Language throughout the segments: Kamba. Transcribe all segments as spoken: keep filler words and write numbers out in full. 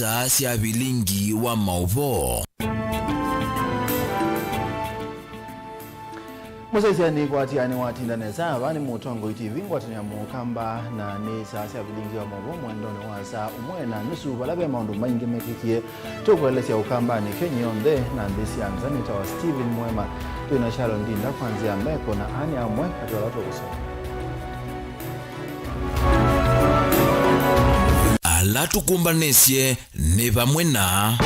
Saa sya vilingi wa maũvoo. Mũsyaĩĩsya nĩkwatĩanĩ watinda nesa, ava nĩ Mũtongoi T V ngwatanĩo ya Mũkamba, na nĩ saa sya vilingi wa maũvoo mwendonĩ wa saa ũmwe na nusu, vala ve maũndũ maingĩ mekĩkie. Tũkũelesya Ũkambanĩ Kenya yonthe na nthĩ sya nza. Nĩtawa Stephen Mwema. Twĩ na Sharon Ndinda kwa nzĩa ya mbeko na ani amwe katĩ ala tũkũsoma. Ala tũkũmbanĩsye nĩ vamwe na.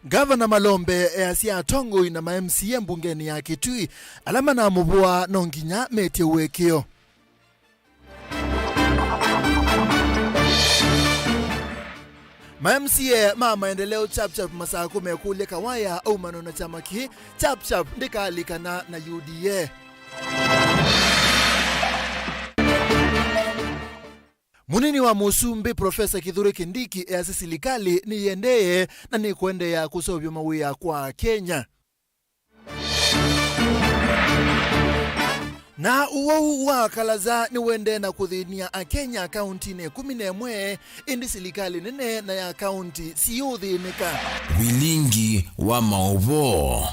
Ngavana Malombe easya atongoi na ma M C A mbungenĩ ya Kitui ala manamũvũaa no nginya metye ũekeo. Ma M C A ma maendeleo Chapchap Masakũ mekũlya Kawaya aumano na kyama kĩĩ Chapchap ndĩkaalikana na U D A. Mũnini wa mũsumbĩ Profesa Kithure Kindiki easya silikalĩ nĩyĩendee na nĩkũendeea kũseũvya mawĩa kwa Akenya. Na ũwau wa Kalaza nĩwendee na kũthĩny'a Akenya kauntinĩ ĩkũmi na ĩmwe, ĩndĩ silikalĩ nene na ya kaunti siũthĩnĩka. Vilingi wa maũvoo.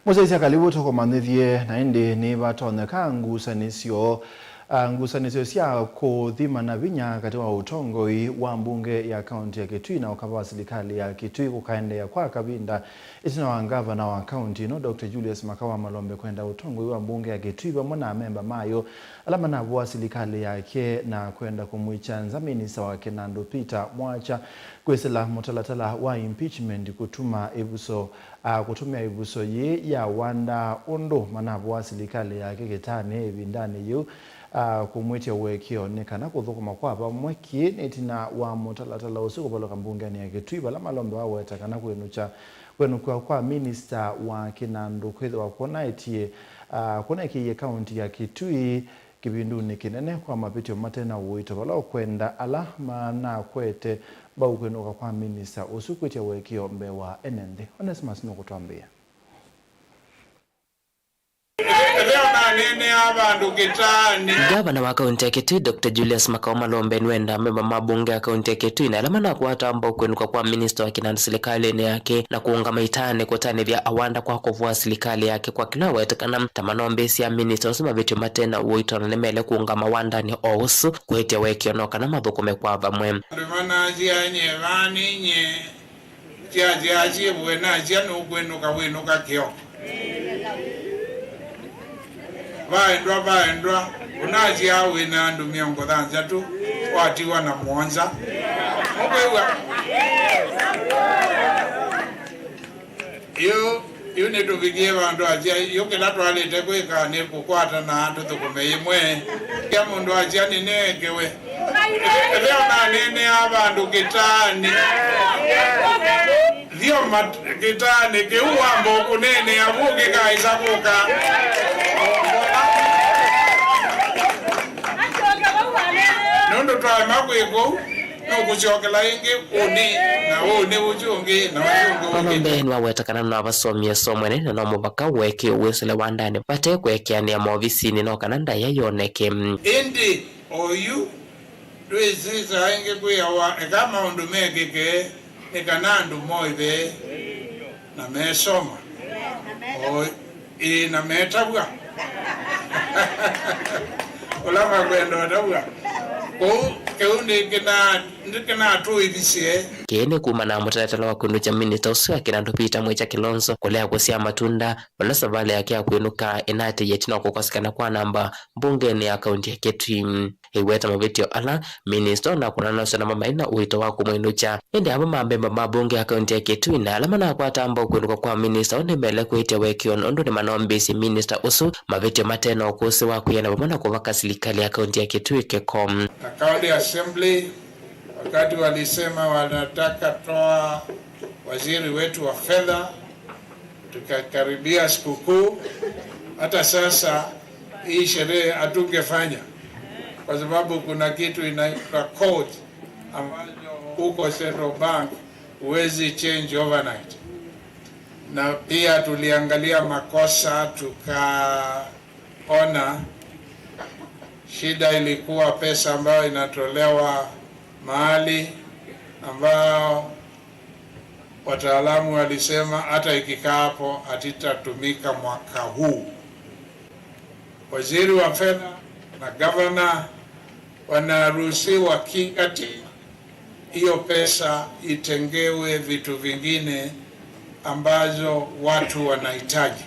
Mũsyaĩĩsya, kalĩvu tũkũmanyĩthye, na ĩndĩ nĩvatonyeka ngusanĩsyo, ah, ngusanĩsyo sya kũthimana vinya katĩ wa ũtongoi wa mbunge ya kaunti ya Kitui na ũkava wa silikalĩ ya Kitui kũkaendeea kwa kavinda, ĩtina wa ngavana wa kaunti ĩno, Doctor Julius Makawa Malombe, kwenda ũtongoi wa mbunge ya Kitui vamwe na amemba mayo ala manavũa silikalĩ yake na kwenda kũmwĩkya nza minista wa kĩnandũ Peter Mwacha kwĩsĩla mũtalatala wa impeachment kũtuma ĩvuso, a, kũtũmĩa ĩvuso yĩĩ ya wanda ũndũ manavũa silikalĩ yake kĩtanĩ ĩvindanĩ yĩu, a, kũmwĩtya ũekeo nĩ kana kũthũkũma kwa vamwe kĩĩ nĩ ĩtina wa mũtalatala ũsu kũvalũka mbungenĩ ya Kitui, vala Malombe waweta kana kwĩnũkya, kwĩnũkw'a kwa minista wa kĩnandũ kwĩthĩwa kũnaetie, a, kũnaekie kaunti ya Kitui kĩvindunĩ kĩnene kwa mavĩtyo mate na ũito, vala ũkwenda ala manakwete mbau kwĩnũka kwa minista ũsu kwĩtya ũekeo mbee wa ene nthĩ. Onesmus nũkũtwambĩĩa. Ĩtheo naneenea vandũ kĩtaanĩ. Ngavana wa kaunti ya Kitui, Doctor Julius Makawa Malombe, nĩwendaa memba ma mbunge ya kaunti ya Kitui na ala manakwata mbau kwĩnũka kwa minista wa kĩnandũ silikalĩnĩ yake na kũũngama itaanĩ kũtanĩthya awanda kwa kũvũa silikalĩ yake kwa kĩla wetĩkana ta manombĩĩsya minista ũsu mavĩtyo mate na ũito, na nĩmele kũũngama wandanĩ o ũsu kwĩtya ũekeo no kana mathũkũme kwa vamwe. Andũ manasya, "Nye vaa nĩ nye." Kyasya asyĩvwe nasya, "Nũkwĩnũka, wĩnũka kĩoko." Vaendwa, vaendwa, ũnasya wĩ na andũ mĩongo thanthatũ, watiwa na mũonza. Mũkwĩw'a? Yu, yu nĩtũvikie vandũ asya, yu kĩla twalĩte kwĩka nĩ kũkwatana tũthũkũme ĩmwe. Kya mũndũ asya nĩneekewe. Ĩtheo naneenea vandũ kĩtaanĩ. Thioma kĩtaanĩ kĩu wamba ũkũneenea vu ũngĩkaĩsa kũka. Nũndũ twaema kwĩka ũu, nũkũsyokela ĩngĩ ũnĩ, na ũnĩ ũsu ũngĩ, na ũsu ũngĩ ũngĩ. Malombe nĩwaweta kana nĩwavasomie somo ĩnene na no mũvaka ũekeo wĩsĩle wandanĩ vate kũekeanĩa maovisinĩ no kana ndaĩa yoneke. Ĩndĩ oyu ndwĩsĩ saa ingĩ kwĩawa eka maũndũ mekĩke nĩ kana andũ moĩve na mesoma. O, ĩĩ, na metavw'a. Ũla makwenda ũtavw'a. Kũu, kĩu nĩkĩna-, nĩkĩnatũĩvisye. Kĩĩ nĩ kumana na mũtalatala wa kwĩnũkya minista ũsu wa kĩnandũ Peter Mwĩkya Kilonzo kũlea kũsyaa matunda, vala savalĩ yake ya kwĩnũka ĩnatĩie ĩtina wa kũkosekana kwa namba mbungenĩ ya kaunti ya Kitui. Ĩweta mavĩtyo ala, minista onakũnanasya namo maĩ na ũito wa kũmwĩnũkya. Ĩndĩ amwe ma memba ma mbunge ya kaunti ya Kitui na ala manakwata mbau kwĩnũka kwa minista ũũ nĩmele kwĩtya ũekeo nũndũ nĩmanombĩĩsye minista ũsu mavĩtyo mate na ũkũsĩ wa kwĩana vamwe na kũvaka silikalĩ ya kaunti ya Kitui kĩko. Na County Assembly, wakati walisema wanataka toa waziri wetu wa fedha, tukakaribia sikukuu. Hata sasa hii sherehe hatungefanya kwa sababu kuna kitu inaitwa code ambayo huko Central Bank huwezi change overnight. Na pia tuliangalia makosa, tukaona Shida ilikuwa pesa ambayo inatolewa mahali ambao wataalamu walisema hata ikikaa hapo hatitatumika mwaka huu. Waziri wa fedha na gavana wanaruhusiwa kikatiba hiyo pesa itengewe vitu vingine ambazo watu wanahitaji.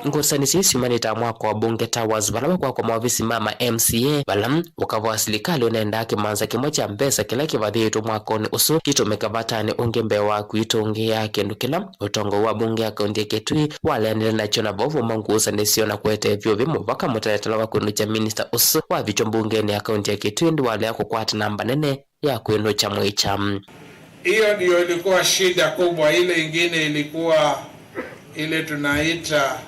Ngusanĩsyo isu syumanĩte mwako wa Bunge Towers, vala vakwakwa maovisi ma ma M C A, vala ũkava wa silikalĩ ũnendaa kĩmanza kĩmwe kya mbesa kĩla kĩvathĩĩtwe mwakonĩ ũsu kĩtũmĩke vatanĩ ũngĩ mbee wa kwĩtũngĩĩa kĩndũ kĩla ũtongoi wa mbunge ya kaunti ya Kitui waleanile nakyo, na vo vuma ngusanĩsyo na kũete vyũvĩ mũvaka mũtalatala wa kwĩnũkya minista ũsu wavikya mbungenĩ ya kaunti ya Kitui, ĩndĩ walea kũkwata namba nene ya kwĩnũkya mwĩkya. Hiyo ndio ilikuwa shida kubwa. Ile ingine ilikuwa ile tunaita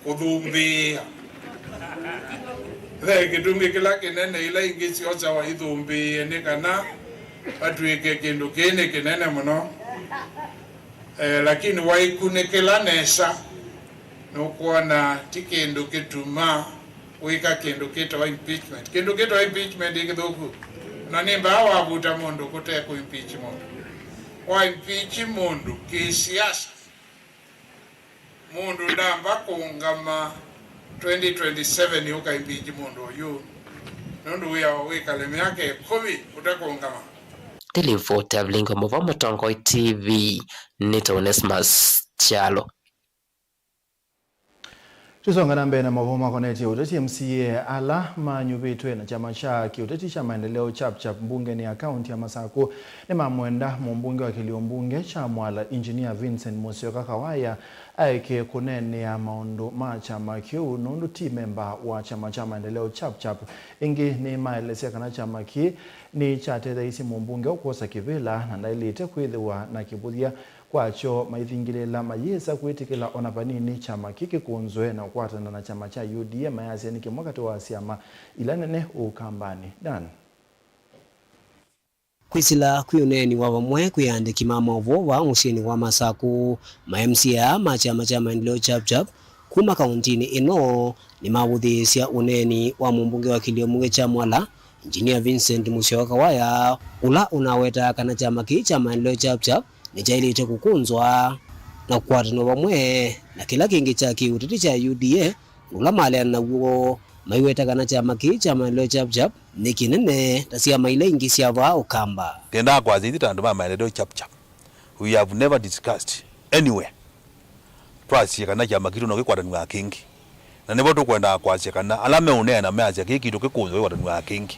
kũthumbĩĩa. Ve kĩtumi kĩla kĩnene, ila ingĩ syosawa ithumbĩĩe nĩ kana vatw'ĩke kĩndũ kĩĩ nĩ kĩnene mũno. Eh, lakini waikunĩkĩla nesa, nũkwona ti kĩndũ kĩtuma wĩka kĩndũ kĩtawa impeachment. Kĩndũ kĩtawa impeachment ĩ kĩthũku. Na nĩ mbaa wavuta mũndũ kũte kũ impeach mũndũ. Wa impeach mũndũ kĩsiasa, mũndũ ndamba kũũngama twenty twenty-seven ũka impeach mũndũ ũyũ, nũndũ wĩao wĩkale myaka ĩkũmi ũtekũũngama. Nĩ livoti ya Vilingi wa Mauvoo Mũtongoi T V, nĩ ta Onesmus Kyalo. Tũsonga na mbee na maũvoo makonetye ũteti. M C A ala manyuvĩtwe na kyama kya kĩũteti kya Maendeleo Chap Chap mbungenĩ ya kaunti ya Masaku nĩmamwenda mũmbunge wa kĩlio mbunge kya Mwala, Engineer Vincent Musyoka Kawaya, aeke kũneenea maũndũ ma kyama kĩu, nũndũ ti memba wa kyama kya Maendeleo Chap Chap. Ĩngĩ nĩmaelesya kana kyama kĩĩ nĩkyatetheeisye mũmbunge ũũ kwosa kĩvĩla na ndaĩlĩte kwĩthĩwa na kĩvũthya. Kwakyo, maithingĩlĩĩla mayĩsa kwĩtĩkĩla o na vanini kyama kĩĩ kĩkũnzwe na kũkwatana na kyama kya U D A, mayasya nĩ kĩmwe katĩ wa syama ila nene Ũkambanĩ. Dan. Kwĩsĩla kwĩ ũneeni wa vamwe kwĩ aandĩki ma maũvoo vaa mũsyĩnĩ wa Masakũ, ma M C A aa ma kyama kya Maendeleo Chap Chap kuma kaũntinĩ ĩno nĩmavũthĩĩsya ũneeni wa mũmbunge wa kĩlio mbunge kya Mwala, Engineer Vincent Musyoka Kawaya, ũla ũnawetaa kana kyama kĩĩ kya Maendeleo Chap Chap nĩkyaĩlĩte kũkũnzwa na kũkwatanw'a vamwe na kĩla kĩngĩ kya kĩũteti kya U D A, ũndũ ũla maleana naw'o maiweta kana kyama kĩĩ kya Maendeleo Chap Chap nĩ kĩnene ta syama ila ingĩ sya vaa Ũkamba. Twendaa kwasya ithyĩ ta andũ ma Maendeleo Chap Chap, we have never discussed anywhere twasye kana kyama kitũ no kĩkwatanw'aa kĩngĩ. Na nĩvo tũkwendaa kwasya kana ala meũneena measya kĩĩ kitũ kĩkũnzwa kĩkwatanw'aa kĩngĩ,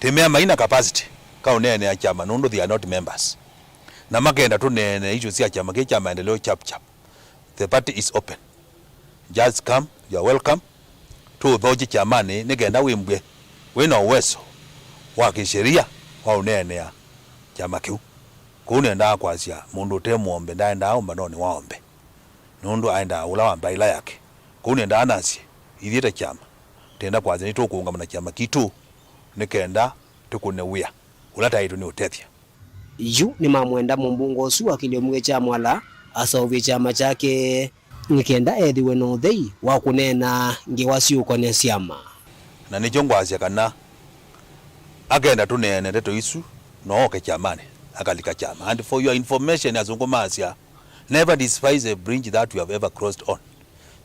tĩmea maina capacity ka ũneenea kyama nũndũ they are not members. Na makenda tũneene issue sya kyama kĩĩ kya Maendeleo Chap Chap. The party is open. Just come, you are welcome. Tũũthokye kyamanĩ nĩ kenda wĩmbw'e wĩ na ũweso wa kĩsheria wa ũneenea kyama kĩu. Kũu nĩendaa kwasya mũndũ ũte mũombe ndaendaa ũmbanonĩ wa ombe, nũndũ aendaa ũla wa mbaĩla yake. Kũu nĩendaa nasye, ithyĩ ta kyama, tenda kwasya nĩtũkũũngama na kyama kitũ nĩ kenda tũkũne wĩa ũla taĩtwe nĩ ũtethya. Yu nĩmamwenda mũmbunge ũsu wa kĩlio mbunge kya Mwala aseũvye kyama kyake nĩ kenda ethĩwe na ũthei wa kũneena ngewa syĩũkonea syama. Na nĩkyo ngwasya kana akenda tũneene ndeto isu, no oke kyamanĩ, akalika kyama. And for your information, asũngũ maasya, never despise a bridge that you have ever crossed on.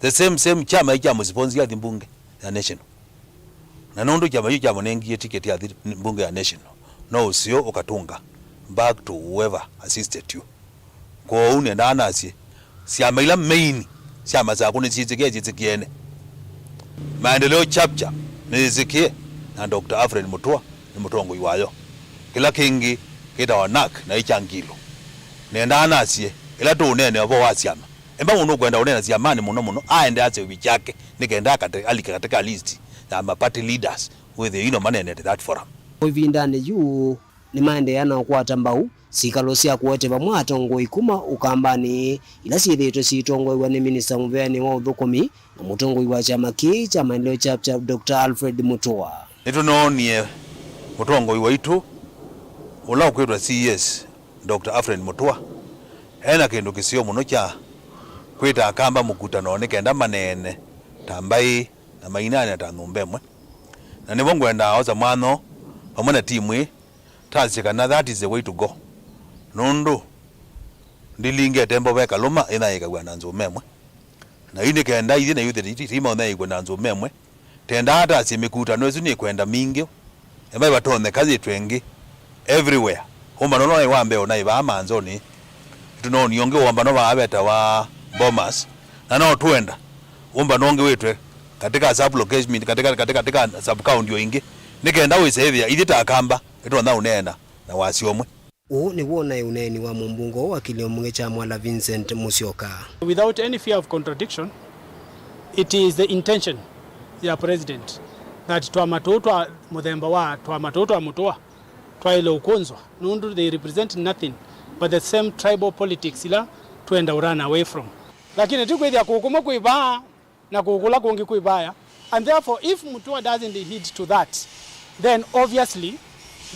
The same, same kyama ĩkya mũsiponsi athi mbunge ya national. Na nũndũ kyama kĩu kyamũnengie ticket athi mbunge ya national, no ũseo ũkatũnga back to whoever assisted you. Kwoou nĩendaa nasye, syama ila main sya Masakũ nĩsyĩsĩkĩe syĩsĩkĩene. Maendeleo Chap Chap nĩyĩsĩkĩe, na Doctor Alfred Mutua nĩ mũtongoi wayo. Kĩla kĩngĩ kĩtawa nak na ĩkya ngilo. Nĩendaa nasye, ĩla tũũneenea ũvoo wa syama, emba mũndũ ũkwenda ũneena syamanĩ mũno mũno aende aseũvye kyake nĩ kenda akate-, alike katĩ ka list ya ma party leaders wĩthĩe ino maneenete that forum. Ĩvindanĩ yu, nĩmaendeea na ũkwata mbau sikalo sya kũete vamwe atongoi kuma Ũkambanĩ, ila syĩthĩĩtwe siitongoew'a nĩ minista mũveanĩ wa ũthũkũmi na mũtongoi wa kyama kĩĩ kya Maendeleo Chap Chap, Doctor Alfred Mutua. Nĩtũnoonie mũtongoi waitũ ũla ũkwĩtwa C S, Doctor Alfred Mutua, e na kĩndũ kĩseo mũno kya kwĩta Akamba mũkutano nĩ kenda maneene ta mbaĩ na maineena ta nyũmba ĩmwe. Na nĩvo ngwendaa osa mwanya vamwe na timu ĩĩ, tasye kana that is the way to go. Nũndũ ndilingete mbovo ĩkalũma ĩnaĩkaw'a na nzũma ĩmwe. Na yu nĩ kenda ithyĩ na ithyĩ ti- ti- timaũnaĩkw'a na nzũma ĩmwe. Tendaa tasye mĩkutano ĩsu nĩkwenda mingĩ. Emaĩ vatonyeka yĩtwe ĩngĩ everywhere. Ũmbano ũla waĩ wa mbee ũnaĩ vaa Manzoni. Tũnoonie ũngĩ ũmbano vaa vetawa Bomas. Na no twenda ũmbano ũngĩ wĩtwe katika sub location, katika, katika, katika sub county o ingĩ. Nĩ kenda wĩsethĩa ithyĩ ta Akamba nĩtũtonya ũneena na wasya ũmwe. Ũũ nĩw'o ũnaĩ ũneeni wa mũmbunge wa kĩlĩo mũng'e kya Mwala Vincent Musyoka. Without any fear of contradiction, it is the intention ya president that twama tũũ twa mũthemba wa twama tũũ twa mũtũa twaĩle ũkũnzwa, nũndũ they represent nothing but the same tribal politics ila twenda run away from. Lakini ti kwĩthĩa kũũ kũmwe kwĩ vaa na kũũ kũla kũngĩ kwĩ vaya. And therefore, if Mutua doesn't heed to that, then obviously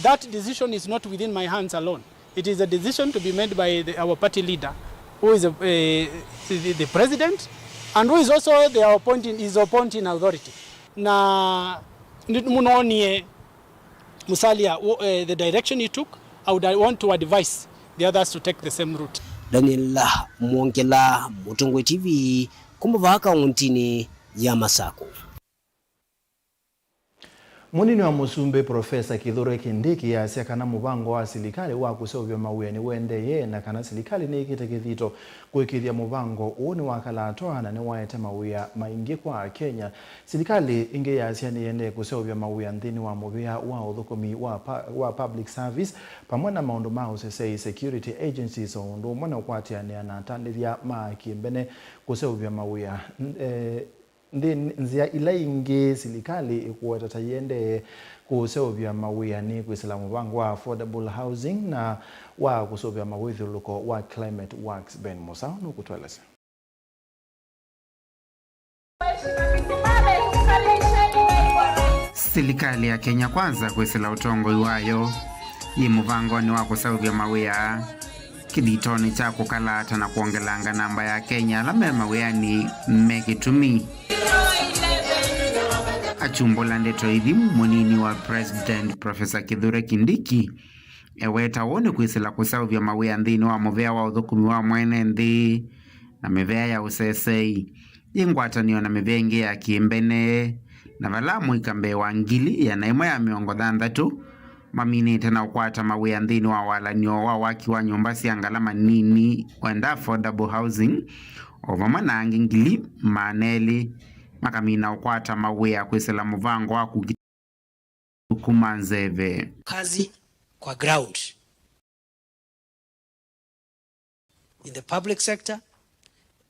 that decision is not within my hands alone. It is a decision to be made by the, our party leader, who is a, eh, the, the president, and who is also the appointing, his appointing authority. Na nĩ- mũnoonie Musalia, wo- eh, the direction he took, I would want to advise the others to take the same route. Daniel Mwongela, Mũtongoi T V, kuma vaa kauntinĩ ya Masakũ. Mũnini wa Mũsumbĩ, Profesa Kithure Kindiki, asya kana mũvango wa silikalĩ wa kũseũvya mawĩa nĩũendeee na kana silikalĩ nĩĩkĩte kĩthito kũĩkĩĩthya mũvango ũũ nĩwakala twawa na nĩwaete mawĩa maingĩ kwa Akenya. Silikalĩ ĩngĩ yasya nĩyĩendee kũseũvya mawĩa nthĩnĩ wa mũvĩa wa ũthũkũmi wa pa- wa public service, vamwe na maũndũ ma ũseseĩ, security agencies, o ũndũ ũmwe na ũkwatĩanĩa na atandĩthya ma kĩmbene kũseũvya mawĩa. N- eh, nthĩ- nzĩa ila ingĩ silikalĩ ĩkũweta ta iendee kũseũvya mawĩa nĩ kwĩsĩla mũvango wa affordable housing na wa kũseũvya mawĩthyũlũko wa Climate Works. Ben Mũsaũ nũkũtũelesya. Silikalĩ ya Kenya Kwanza kwĩsĩla ũtongoi wayo yĩ mũvangonĩ wa kũseũvya mawĩa kĩthitonĩ kya kũkalata na kwongelanga namba ya Akenya ala me mawĩanĩ me kĩtumi. Akyumbũla ndeto ithi, mũnini wa President Professor Kithure Kindiki eweta ũũ nĩ kwĩsĩla kũseũvya mawĩa nthĩnĩ wa mũvĩa wa ũthũkũmi wa mwene nthĩ na mĩvĩa ya ũseseĩ, yĩ ngwatanĩo na mĩvĩa ĩngĩ ya kĩmbene, na vala amũika mbee wa ngili ĩana ĩmwe ya mĩongo thanthatũ maminĩte na ũkwata mawĩa nthĩnĩ wa walan'yo wa waki wa nyũmba sya ngalama nini, wenda affordable housing, o vamwe na angĩ ngili maana elĩ makamina ũkwata mawĩa kwĩsĩla mũvango wa kũkita kuma nzeve. Kazi kwa ground. In the public sector,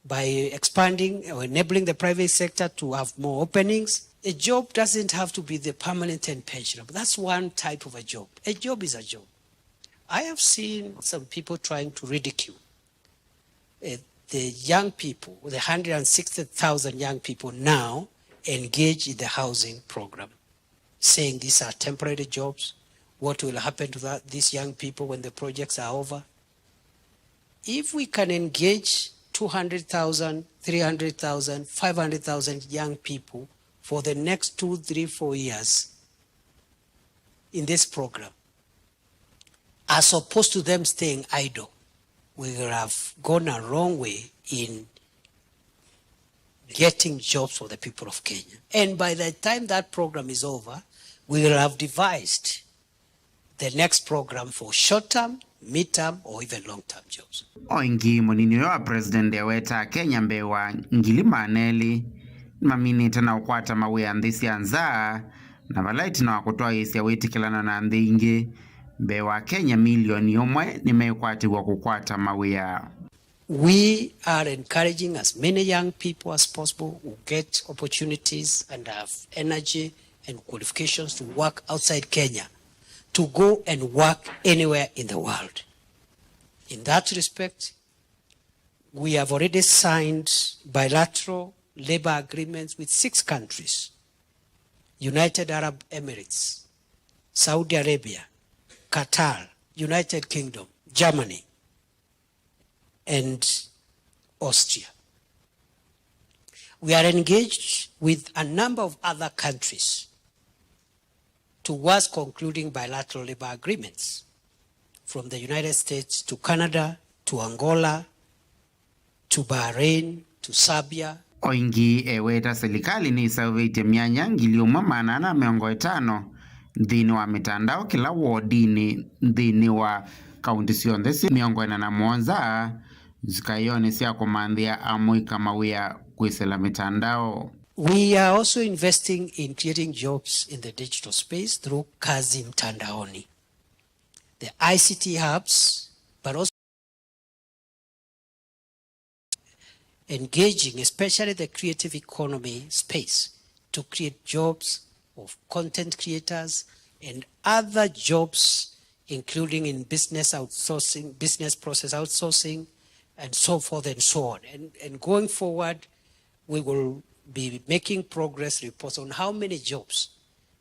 by expanding or enabling the private sector to have more openings. A job doesn't have to be the permanent and pensionable. That's one type of a job. A job is a job. I have seen some people trying to ridicule, uh, the young people, the hundred and sixty thousand young people now engaged in the housing program, saying these are temporary jobs. What will happen to that, these young people when the projects are over? If we can engage two hundred thousand, three hundred thousand, five hundred thousand young people for the next two, three, four years in this program, as opposed to them staying idle, we will have gone a long way in getting jobs for the people of Kenya. And by the time that program is over, we will have devised the next program for short term, mid term, or even long term jobs. O ĩngĩ, mũnini ũyũ wa president eweta Akenya mbee wa ngili maana elĩ nĩmaminĩte na ũkwata mawĩa nthĩ sya nza, na vala ĩtina wa kũtwaĩĩsya wĩtĩkĩlano na nthĩ ingĩ, mbee wa Akenya milioni ũmwe nĩmekwatĩw'a kũkwata mawĩa. We are encouraging as many young people as possible who get opportunities and have energy and qualifications to work outside Kenya to go and work anywhere in the world. In that respect, we have already signed bilateral labor agreements with six countries: United Arab Emirates, Saudi Arabia, Qatar, United Kingdom, Germany, and Austria. We are engaged with a number of other countries towards concluding bilateral labor agreements from the United States to Canada to Angola to Bahrain to Serbia. O ĩngĩ eweta silikalĩ nĩĩseũvĩtye myanya ngili ĩmwe maana ana mĩongo ĩtano nthĩnĩ wa mĩtandao kĩla wodinĩ nthĩnĩ wa kaunti syonthe syĩ mĩongo ĩna na mũonza nzikaĩonĩ sya kũmanthĩa amũika mawĩa kwĩsĩla mĩtandao. We are also investing in creating jobs in the digital space through Kazi Mtandaoni, the I C T hubs, but also engaging, especially the creative economy space, to create jobs of content creators and other jobs, including in business outsourcing, business process outsourcing, and so forth and so on. And, and going forward, we will be making progress reports on how many jobs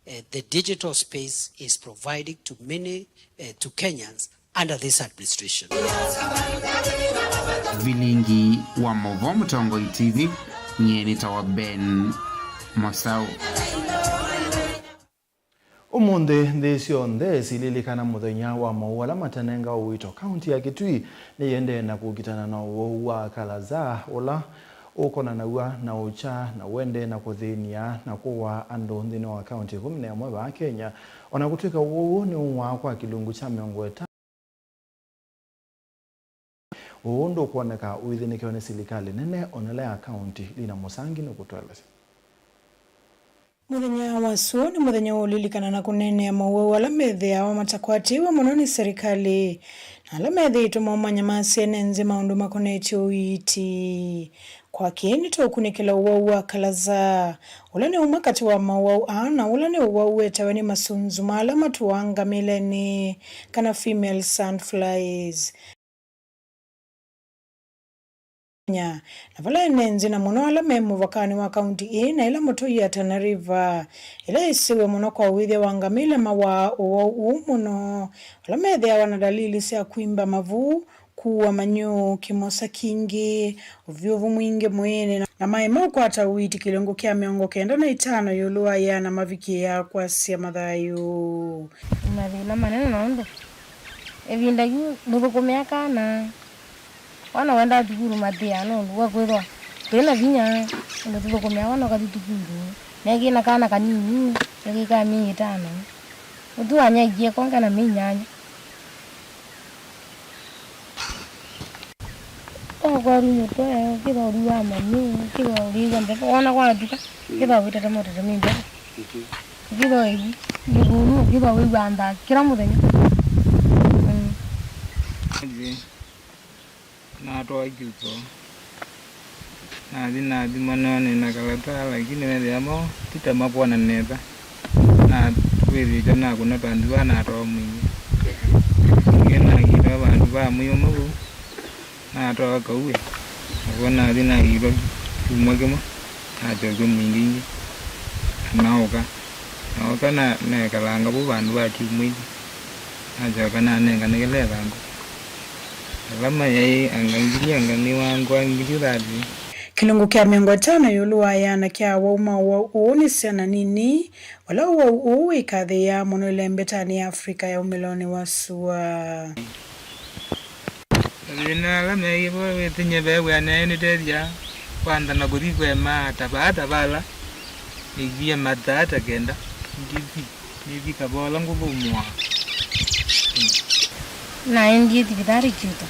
uh, the digital space is providing to many, uh, to Kenyans under this administration. Vilingi wa Mũvoo Mũtongoi T V, nyie nĩtawa Ben Mosau. Ũmũnthĩ nthĩ syonthe sililikana mũthenya wa maũũ ala matanengawa ũito. Kaunti ya Kitui nĩyĩendee na kũkitana na ũwau wa kalaza ũla ũkonanaw'a na ũkya na ũendee na kũthĩny'a na kũwaa andũ nthĩnĩ wa kaunti ĩkũmi na ĩmwe vaa Kenya. O na kũtw'ĩka ũwau ũũ nĩũwaa kwa kĩlungu kya mĩongo ĩtano, ũũ ndũkwoneka ũithĩnĩkĩwe nĩ silikalĩ nene o na ĩla ya kaunti. Lina Mũsangi nũkũtũelesya. Mũthenya wa sũũ nĩ mũthenya wa ũlilikana na kũneenea mawau ala methĩawa matakwatĩĩwe mũno nĩ serikali, na ala methĩĩtwe maũmanya masya ene nthĩ maũndũ makonetye ũiiti. Kwa kĩĩ nĩtũũkunĩkĩla ũwau wa kalaza, ũla nĩ ũmwe katĩ wa mawau aa, na ũla nĩ ũwau wĩtawe nĩ masunzu ma ala matũaa ngamĩlenĩ, kana female sandflies. Kenya, na vala ene nthĩ na mũno ala me mũvakanĩ wa kaunti ĩĩ na ĩla mũtũi ya Tana River, ĩla ĩsĩwe mũno kwa ũĩthya wa ngamĩla mawaa ũwau ũũ mũno, ala methĩawa na dalili sya kwimba mavu, kũwa manyũũ, kĩmosa kingĩ, ũvyũvu mwingĩ mwĩĩnĩ, na, na maema ũkwata ũiiti kĩlungu kya mĩongo kenda na itano ĩũlũ wa ĩana mavikĩaa kwasya mathayũ. Mathĩna manene nũndũ ĩvinda yu ndũthũkũmĩa kana. Wana wendaa thukulu matĩaa nũndũ wa kwĩthwa twĩ na vinya, nũndũ tũthũkũmĩa wana ũkathi thukulu. Nekĩ na kana kanini, nekĩ ka myei ĩtano. Ũthi wanyaikie konga na myei nyanya. Okorwa mũtwe, ũkĩthwa ũliwa manyũ, ũkĩthwa ũlĩw'a mbevo, wona kwa nduka, ũkĩthwa wĩtete motete mĩ mbevo. Ũkĩthwa ĩvu, ngĩkũnu, ũkĩthwa wĩw'a ndaa kĩla mũthenya. Mm. Natwawa kiuto. Nathi nathimwa none na kalata, lakini methĩa mo ti ta makwona nesa. Na kwĩthĩĩtwe nakũna vandũ va natwawa mwingĩ. Ningĩ nakitwa vandũ va mwĩĩ ũmwe vau, natwawa kauĩ. Nakw'o nathi nakitwa kyumwa kĩmwe, nakyokya mwingĩ ĩngĩ, na naũka. Naũka na nekalanga vu vandũ va kyumwa ĩngĩ, nasyoka nanengane kĩla ĩthangũ. Ala mayaĩ anga ngili anga nĩwangwa ngili thati. Kĩlungu kya mĩongo ĩtano ĩũlũ wa ĩana kya awau ma ũwau ũũ nĩ syana nini, vala ũwau ũũ wĩkathĩĩaa mũno ĩlembetanĩ ya Africa ya umĩlonĩ wa sua. Mathĩna ala meĩvo wĩthĩny'e ve wĩanĩaĩ nĩtethya kwantha na kũthi kũema ta vaa ta vala nĩikie mataa ta kenda ndithi. Nĩvika vola ngũthũmũa. Naendie thivitalĩ kyuto.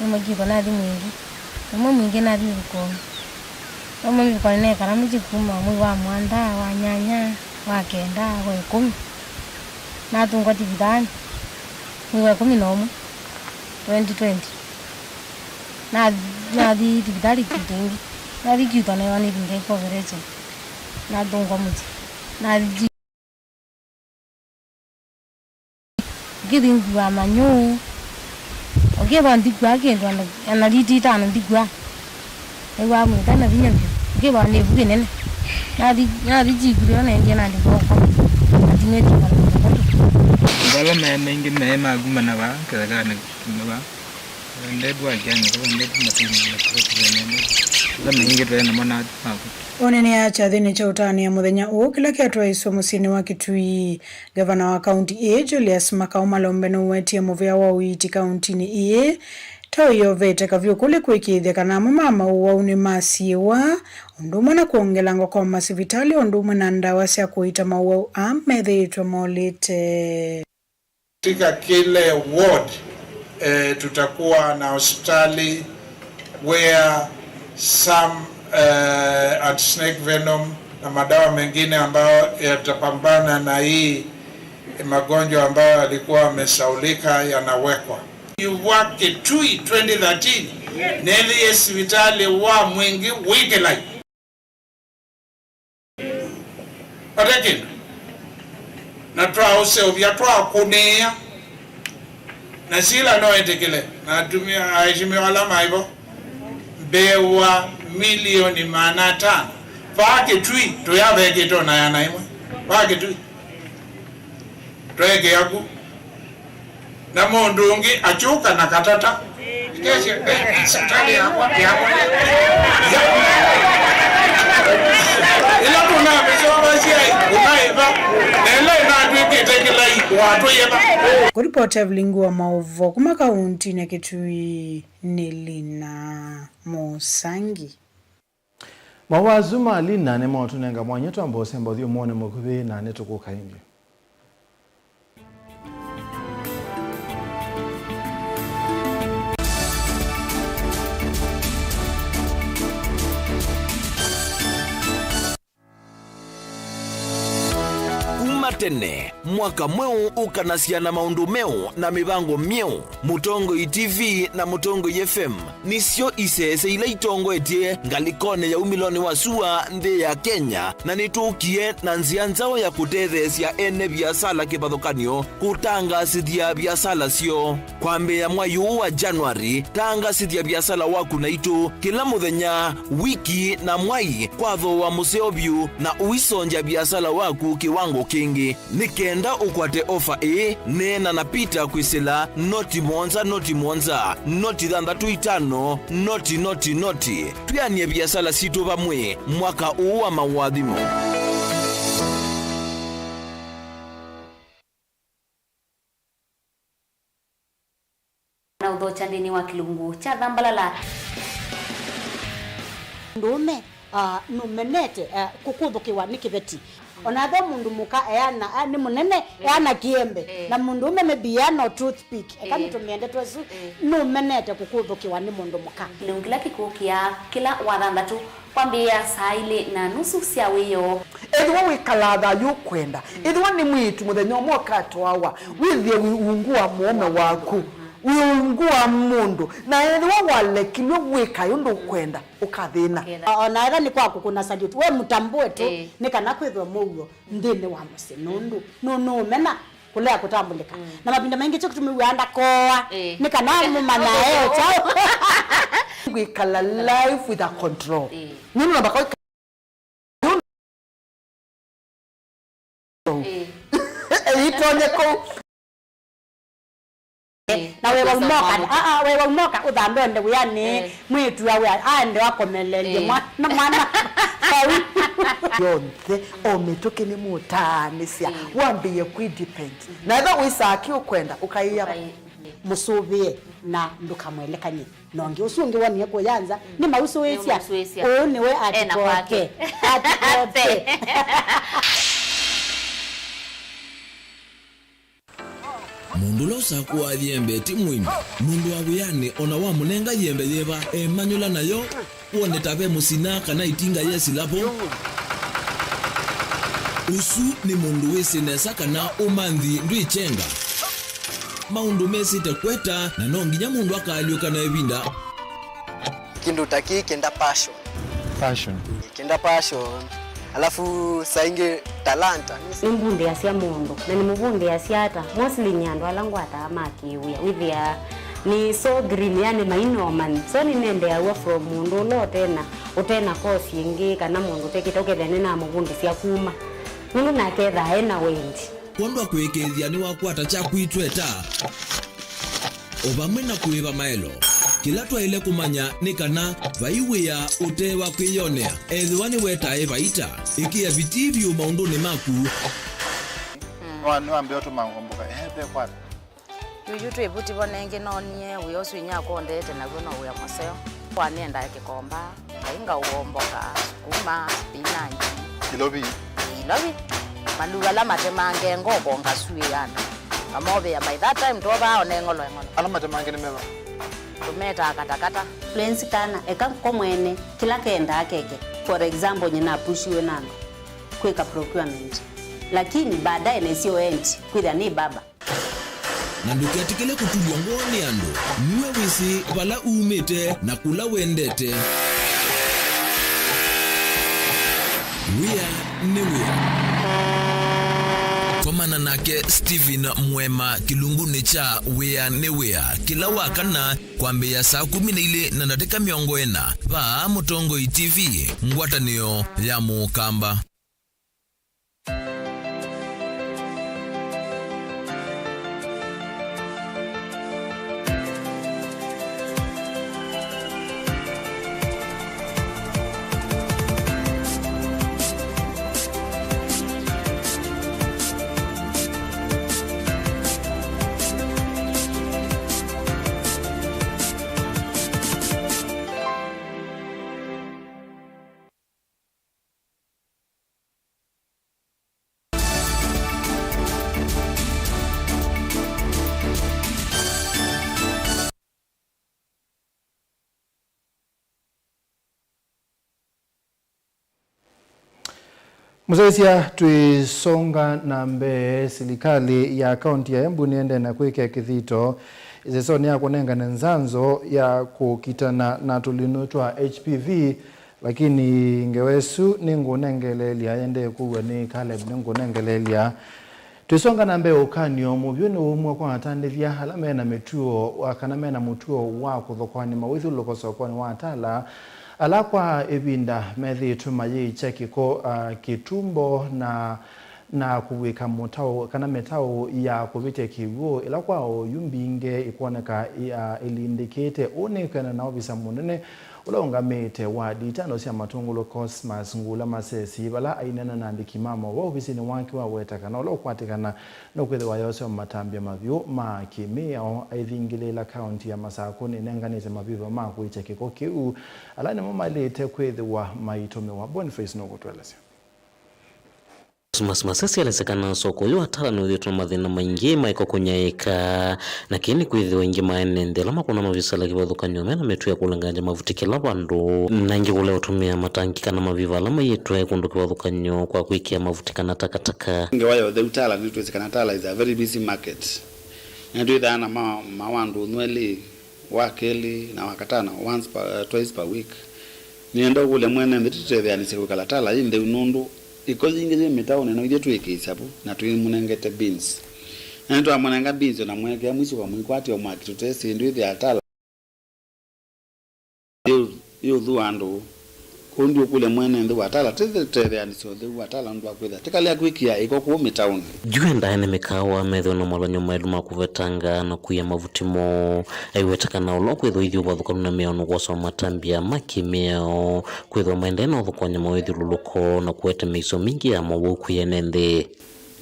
Ũmwe kyuto nathi mwingĩ. Ũmwe mwingĩ nathi ũthũkũmi. Ũmwe ũthũkũmi nekala mũsyĩ kuma mwei wa mũanda, wa nyanya, wa kenda, wa ĩkũmi. Natũngwa thivitalĩ mwei wa ĩkũmi na ũmwe, twenty twenty. Na, nathi thivitalĩ kyuto ĩngĩ. Nathi kyuto newa nĩthi ngeika operation. Natũngwa mũsyĩ. Nathi Ngĩthi ngua manyũũ. Ũkĩthwa ndikw'a kĩndũ ana, ana liti itano ndikw'a. Nĩw'a mwĩta na vinya vyũ. Ũkĩthwa nĩ ĩvu ĩnene. Nathi, nathi jikilio naendie nandĩkwa ũkoma. Natinĩtye malonda matatu. Vala me maingĩ me makuma na vaa kĩthekanĩ kuma vaa. Vandetwa ajani, vandetwa matini, vandetwa vandetwa. Ĩla maingĩ twaĩ namo na maku. Ũnene ya kyathĩnĩ kya ũtanĩa mũthenya ũũ kĩla kyatwaĩswe mũsyĩnĩ wa Kitui. Ngavana wa kaunti ĩĩ, Julius Makau Malombe, nũwetie mũvea wa ũiiti kauntinĩ ĩĩ ta ũyovete kavyũ kũlĩ kũĩkĩĩthya kana amwe ma maũwau nĩmasiĩwa, ũndũ ũmwe na kwongelangwa kwa masivitalĩ, ũndũ ũmwe na ndawa sya kũiita maũwau aa methĩĩtwe molĩte. Katika kile ward, eh, tutakuwa na hospitali where some, eh, anti-snake venom na madawa mengine ambayo yatapambana na hii magonjwa ambayo yalikuwa yamesaulika yanawekwa. Yuvwa Kitui twenty thirteen, nethĩie sivitali wa mwingĩ wĩkĩlai. Vate kĩndũ. Na twaũseũvya, twakũnĩĩa. Na sila no etĩkĩle, na atumĩa, aheshimiwa ala maĩ vo, mbee wa milioni maana atano. Vaa Kitui, tũyavekĩte ona yana ĩmwe. Vaa Kitui. Tweekĩa ku. Na mũndũ ũngĩ akyũka na katata. Nĩkesya, eh, sivitalĩ yakwa, yakwa. Ĩla tũnamĩseũvasya, ũnaĩva. Na ĩla ĩnatw'ĩkĩte kĩlai, watwĩe va? Kũripoti Evelyn Ngua Maũvo kuma kauntinĩ ya Kitui, nĩ Lina Mũsangi. Maũvoo asu ma Lina nĩmaũtũnenga mwanya twambe ũsemba ũthyũmũonĩ mũkuvĩ na nĩtũkũka ĩngĩ. Kuma tene, mwaka mweũ ũkanasya na maũndũ meũ na mĩvango myeũ. Mũtongoi T V na Mũtongoi F M nĩsyo isese ila itongoetye ngalĩkonĩ ya umĩlonĩ wa sua nthĩ ya Kenya, na nĩtũkie na nzĩa nzaũ ya kũtetheesya ene viasala kĩvathũkany'o kũtangaasĩthya viasala syoo. Kwambĩĩa mwai ũũ wa January, tangaasĩthya viasala waku naitũ kĩla mũthenya, wiki, na mwai kwa thooa mũseo vyũ, na ũisongya viasala waku kĩwango kĩngĩ. Nĩ kenda ũkwate ofa ĩĩ, neena na Peter kwĩsĩla noti mũonza, noti mũonza, noti thanthatũ itano, noti, noti, noti. Twĩanĩe viasala sitũ vamwe mwaka ũũ wa maũathimo. Na ũthokya nthĩnĩ wa kĩlungu kya thambalala. Mũndũũme, ah, nũmenete, ah, kũkũthũkĩwa nĩ kĩveti. Ona ethĩwa mũndũ mũka eana, ah, nĩ mũnene, eh, eana kĩembe. Eh. Na mũndũũme maybe eana o toothpick. Eka, eh, nĩtũmĩe ndeto ĩsu. Eh. Nũmenete kũkũthũkĩwa nĩ mũndũ mũka. Kĩlungu kĩla kĩkũkĩa kĩla wathanthatũ. Kwambĩĩa saa ilĩ na nusu sya wĩoo. Ethĩwa wĩkalaa thayũ ũkwenda, ethĩwa nĩ mwĩĩtu mũthenya ũmwe ũkatwawa, wĩthĩe wĩ ungu wa mũũme waku, wĩ ungu wa mũndũ, na ethĩwa walekilw'e wĩkae ũndũ ũkwenda, ũkathĩna. O na ethĩwa nĩ kwa kũkũna salute, we mũtambũe tu, ĩĩ, nĩ kana kwĩthwe mũuo nthĩnĩ wa mũsyĩ, nũndũ nũ-, nũũmena kũlea kũtambũlĩka. Mm. Na mavinda maingĩ kyo kĩtumi wĩaa ndakooa, ĩĩ, nĩ kana mũmanya e kyaũ. Kwĩkala life with a control. Ĩĩ. Nũndũ namba kwa ĩĩ, ĩtonye kũu. Ĩĩ. Na wewa umoka, aa, wewa umoka, ũthambe ende wĩanĩ, ĩĩ, mwĩĩtu awe aende akomelelye, ĩĩ, mwana, mwana. Kau. Yonthe, o mĩtũkĩ nĩ mũtaanĩsya, ĩĩ, wambĩĩe kwĩ depend. Na ethĩwa wĩsaa kĩ ũkwenda, ũkaĩa. Ũkaĩ-, mũsũvĩe na ndũkamwelekany'e na ũngĩ. Ũsu ũngĩ wonie kũya nza, nĩmausũĩsya. Nĩmausũĩsya. Ũũ nĩwe ena kwake. Atikoke. Atikoke. Mũndũ ũla ũsakũaa yembe ti mũimi. Mũndũ wa wĩanĩ o na wamũnenga yembe yĩva, emanyũla nayo, wone ta ve mũsina kana ĩtinga yesĩla vo. Ũsu nĩ mũndũ wĩsĩ nesa kana ũmanthi ndwĩkyenga. Maũndũ mesĩte kweta, na no nginya mũndũ akaalyũka na ĩvinda. Kĩndũ ta kĩĩ kĩenda passion. Passion. Kĩenda passion. Alafu saa ingĩ talanta. Nĩmbundĩasya mũndũ, na nĩmũvundĩasya ata? Mostly nĩ andũ ala ngwataa ma kĩwĩa. Wĩthĩaa nĩ so green, yani maina ũmanyi. So nĩnendeaw'a from mũndũ ũla ũtena, ũtena course ĩngĩ, kana mũndũ ũtekĩte, ũkethĩa nĩnamũvundĩsya kuma. Nũndũ nake ethaa ena wendi. Kwondũ wa kũĩkĩĩthya nĩwakwata kyaku itweta, o vamwe na kũĩva maelo. Kĩla twaĩle kũmanya nĩ kana vai wĩa ũte wa kwĩyonea. Ethĩwa nĩwetae vaita, ĩkĩa vitii vyũ maũndũnĩ maku. Nĩwa-, nĩwambĩĩa ũtũma ngomboka. Ehe, ve kwata. Yuyu twĩ vuti vo nengĩ noonie wĩa ũsu inyakwa ũndete naw'o no wĩa mũseo. Kwa nĩendaa kĩkomba, ngai ngaũomboka, sukuma, spinach. Ilovi. Ilovi. Maluu ala matemange ngoko ngasuĩana. Ngamovĩa by that time twovaa one ng'olo eng'olo. Ala matemange nĩ meva? Tũmetaa katakata. Lwenzi kana, eka ko mwene, kĩla kendaa keke. For example, nyina apushiwe na andũ kwĩka procurement. Lakini baadaye nesio end, kwĩthĩa nĩ baba. Na ndũketĩkĩle kũtulw'a ngoo nĩ andũ. Nue wĩsĩ vala umĩte na kũla wendete. Wĩa nĩ wĩa. Komana nake Stephen Mwema kĩlungunĩ kya Wĩa nĩ Wĩa kĩla wa kana kwambĩĩa saa kũmi na ilĩ na ndatĩka mĩongo ĩna vaa Mũtongoi T V, ngwatanĩo ya Mũkamba. Mũsyaĩĩsya, twĩsonga na mbee, silikalĩ ya kaunti ya Embu nĩendee na kwĩkĩa kĩthito ĩsesonĩ ya kũnengane nzanzo ya kũkitana na tũlĩnũ twa H P V. Lakini ngewa ĩsu nĩngũnengeleelya, yendee kũw'a nĩ Caleb, nĩngũnengeleelya. Twĩsonga na mbee, ũkany'o mũvyũ nĩwaumw'a kwa atandĩthya ala me na mĩtuo wa, kana me na mũtuo wa kũthokoany'a mawĩthyũlũlũko sokonĩ wa Tala, ala kwa ĩvinda methĩĩtwe mayĩkya kĩko, ah, kĩtumbo na na kũvw'ĩka mũtaũ kana mĩtaũ ya kũvĩtya kĩw'ũ, ĩla kwa oyu mbingĩ ĩkwoneka ya ĩlindĩkĩte. Ũũ nĩ kwĩana na ovisa mũnene ũla ũngamĩte wa nditano sya matũngũlũ Cosmas Ngula Masesi, vala aineena na andĩki ma maũvoo ovisinĩ wake waweta kana ũla ũkwatĩkana nũkwĩthĩwa ayoswa matambya mavyũ ma kĩmĩao aithingĩlĩĩla kaunti ya Masakũ nĩnenganĩte maviva ma kũĩkya kĩko kĩu, ala nĩmo maĩlĩte kwĩthĩwa maitũmĩwa. Boniface nũkũtũelesya. Cosmas Masesi alesya kana soko ũyũ wa Tala nĩwĩthĩĩtwe na mathĩna maingĩ ma ĩko kũnyaĩĩka, na kĩĩ nĩ kwĩthĩwa aingĩ ma ene nthĩ ala makũna mavisala kĩvathũkany'o me na mĩtuo ya kũlengangya mavuti kĩla vandũ, na aingĩ kũlea ũtũmĩa matangi kana maviva ala maiĩtwe kũndũ kĩvathũkany'o kwa kwĩkĩa mavuti kana takataka. Ngewa ya ũtheu Tala, nĩtwĩsĩ kana Tala is a very busy market, na twĩthaa na ma, ma wa ndũnyũ elĩ, wa kelĩ na wa katano, once per, twice per week. Nĩenda ũkũlya mwene nthĩ tũtetheanĩsye kwĩkala Tala yĩ ntheu, nũndũ ĩko yingĩ yĩ mĩtaũnĩ no ithyĩ twĩkĩĩsya vu na twĩmũnengete bins. Na nĩtwamũnenga bins, o na mwekĩa mwiso kwa mwĩkwatyo mwaki tũtesĩ ndwĩthĩa Tala yĩ, yĩ ũthũ wa andũ. Kwoou ndiũkũlya mwene nthĩ wa Tala tũtetheanĩsye ũtheu wa Tala nũndũ wa kwĩthĩa tĩkalea kwĩkĩa ĩko kũu mĩtaũnĩ. Yu endaa ene mĩkaawa methĩwe na mawalany'o maĩlu ma kũvetanga na kũia mavuti moo, aiweta kana ũla ũkwĩthĩwa ithyĩ ũvathũkanu na mĩao nũkwoswa matambya ma kĩmĩao, kwĩthĩwa maendee na ũthokoany'a mawĩthyũlũlũko na kũete mĩisyo mingĩ ya mowau kwĩ ene nthĩ.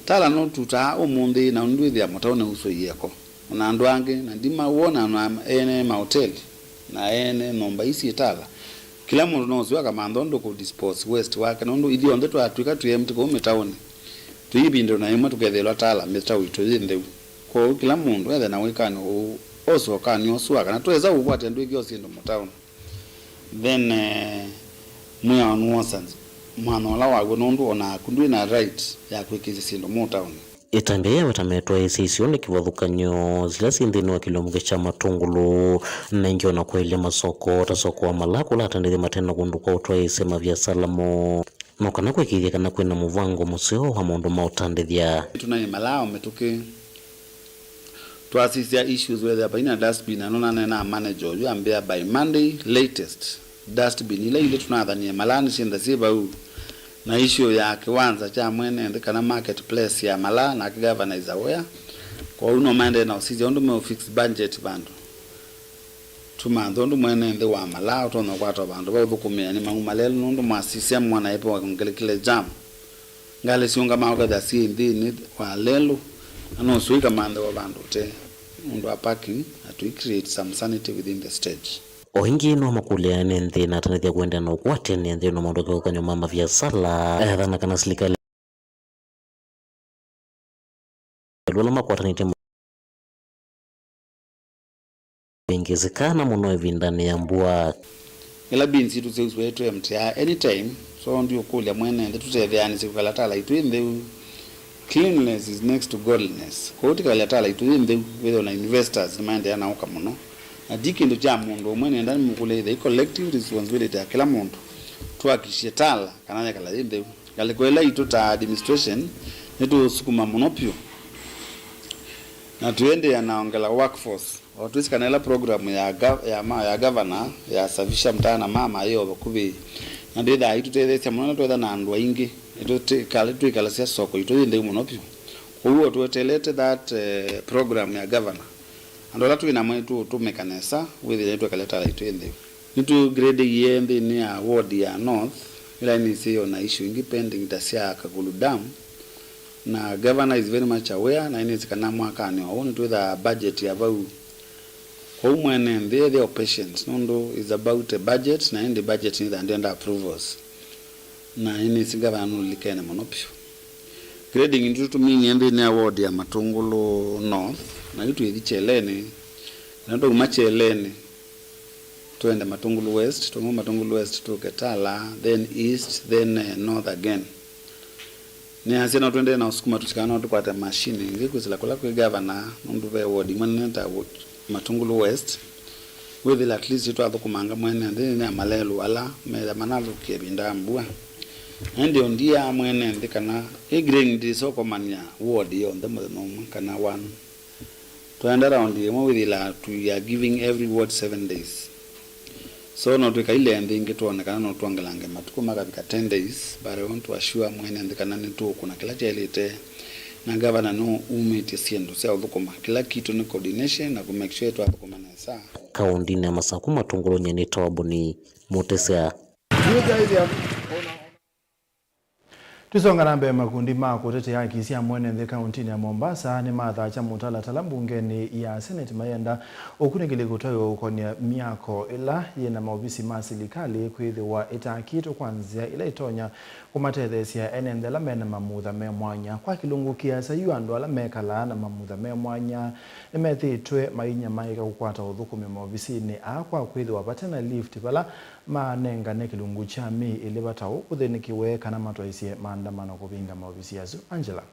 Tala nũtutaa ũmũnthĩ na ũndũ wĩthĩa mũtaũnĩ ũsũie ĩko. O na andũ angĩ, na ndimawona, o na ene maoteli, na ene nyũmba ii syĩ Tala, kĩla mũndũ no ũseo akamantha ũndũ kũ dispose waste wake, nũndũ ithyonthe twatw'ĩka twĩ empty kũu mĩtaũnĩ, tũiĩvindĩwa na ĩmwe tũkethĩĩlwa Tala mĩtaũ itũ yĩ ntheu. Kwoou kĩla mũndũ ethe na wĩkany'o ũũ, ose ũkany'o ũsu wa kana twesa ũkwatya ndwĩkĩo syĩndũ mũtaũnĩ. Then, eh, mwĩao nĩwosa mwanya ũla waw'o, nũndũ o naku ndwĩ na right ya kwĩkĩĩsya syĩndũ mũtaũnĩ. Ĩtambya yaweta metwaĩĩsya isio nĩ kĩvathũkany'o sila syĩ nthĩnĩ wa kĩlungu kya matũngũlũ, na ĩngĩ o na kwaĩlya masoko ta soko wa Malaa kũla atandĩthya mate na kũndũ kwa ũtwaĩĩsya maviasala moo, no kana kũĩkĩĩthya kana kwĩ na mũvango mũseo wa maũndũ ma ũtandĩthya. Tũnaĩ Malaa o mĩtũkĩ. Twasisya issues weethĩa vai na dustbin, na nũnaneenaa manager ũyũ ambĩa by Monday latest, dustbin ila ilĩ tũnathanie Malaa nĩsyenda syĩ vau, na issue ya kĩwanza kya mwene nthĩ kana market place ya Malaa nake governor is aware. Kwoou no maendee na ũsisya ũndũ meũ fix budget vandũ. Tũmanthe ũndũ mwene nthĩ wa malaa ũtonya ũkwata vandũ va ũthũkũmĩa nĩ mau malelũ, nũndũ mwasisya mwona ĩpo ngelekile jam. Ngalĩ siũngamaa ũkethĩa syĩ nthĩnĩ wa lelũ, na no sũi kamanthe wa vandũ ũte ũndũ wa parking, na tũi create some sanity within the stage. O ĩngĩ no makũlya ene nthĩ na atanĩthya kũendeea na ũkwatĩanĩa nthĩnĩ wa maũndũ kĩvathũkany'o ma maviasala, ethana kana silikalĩ ĩla makwatanĩtye ĩngĩsĩkana mũno ĩvindanĩ ya mbua. Ĩla bins itũ syausũe twĩ M T R anytime, so ndiũkũlya mwene nthĩ tũtetheanĩsye kwĩkala tala itũ ĩ ntheu. Cleanliness is next to godliness. Kwoou tĩkale tala itũ ĩ ntheu, wĩthĩwe na investors nĩmaendeea na ũka mũno. Na ti kĩndũ kya mũndũ ũmwe, nĩenda nĩmũkũlya ĩthei collective responsibility ya kĩla mũndũ. Tũakikisye tala kana yekala yĩ ntheu. Ngalĩko ĩla itũ ta administration nĩtũũsukuma mũno vyũ, na tũendeea na ongela workforce. O twĩsĩ kana ĩla program ya ga-, ya ma-, ya governor ya Safisha Mtaa na Mama yĩ o vakuvĩ, na ndĩthaa itũtetheesya mũno na twetha na andũ aingĩ, ĩtũtĩkale twĩkalasya soko itũ yĩ ntheu mũno vyũ. Kwoou o tweteelete that, eh, program ya governor, andũ ala twĩ namo nĩtũũtũmĩka nesa wĩthĩe nĩtwekale tala itũ yĩ ntheu. Nĩtũgradeie nthĩnĩ ya ward ya North, ĩla nĩsĩ yĩ o na issue ingĩ pending ta sya Kakulu Dam, na governor is very much aware, na nĩsĩ kana mwakanĩ o ũũ nĩtwĩthaa budget ya vau. Kwoou mwene nthĩ ethĩwa patient, nũndũ is about a budget, na ĩndĩ budget nĩthaa ndĩenda approvals. Na nĩnĩsĩ governor nũlilikene mũno vyũ. Grading nĩtũtũminie nthĩnĩ ya ward ya Matũngũlũ North, na yu twĩthi Kyeleni, na twauma Kyeleni, twende Matungulu West, twauma Matungulu West tũke Tala, then East, then, eh, North again. Nĩasya no tũendee na ũsukuma tũtikana no tũkwate machine ĩngĩ kwĩsĩla kũla kwĩ gavana, nũndũ ve ward imwe nene ta wo-, Matungulu West, wĩthĩla at least twathũkũmanga mwene nthĩ nĩ ya malelũ ala methĩa manathũkĩa ĩvinda ya mbua. Na ĩndĩ o ndiaa mwene nthĩ kana ĩ grain ndĩsokomany'a ward yonthe mũthenya ũmwe kana one. Twaenda raundi ĩmwe wĩthĩlaa we are giving every ward seven days. So no twĩkaile nthĩ ĩngĩ twone kana no twongelange matukũ makavika ten days, but I want to assure mwene nthĩ kana nĩtũũkũna kĩla kyaĩlĩte, na gavana nũumĩtye syĩndũ sya ũthũkũma. Kĩla kitũ nĩ coordination na kũ make sure twathũkũma nesa. Kaũndĩnĩ ya Masaku, Matũngũlũnĩ nĩ Toboni Mũtĩsya. Tũisonga na mbee, makundi ma kũtetea haki sya mwene nthĩ kaũntĩnĩ ya Mombasa nĩmathaakya mũtalatala mbungenĩ ya Senate mayenda ũkunĩkĩli kũtwaĩwa ũkonia myako ĩla yĩ na maovisi ma silikalĩ kwĩthĩwa ĩtaakĩtwe kwa nzĩa ĩla ĩtonya kũmatetheesya ene nthĩ ala me na mamutha me mwanya. Kwa kĩlungu kĩasa yu, andũ ala mekalaa na mamutha me mwanya nĩmethĩĩtwe mainyamaĩka kũkwata ũthũkũmi maovisinĩ aa kwa kwĩthĩwa vate na lift vala maanengane kĩlungu kya mĩĩ ĩlĩ vata ũũ kũthĩnĩkĩwe kana matwaĩsye maandamano kũvinga maovisi asu. Angela.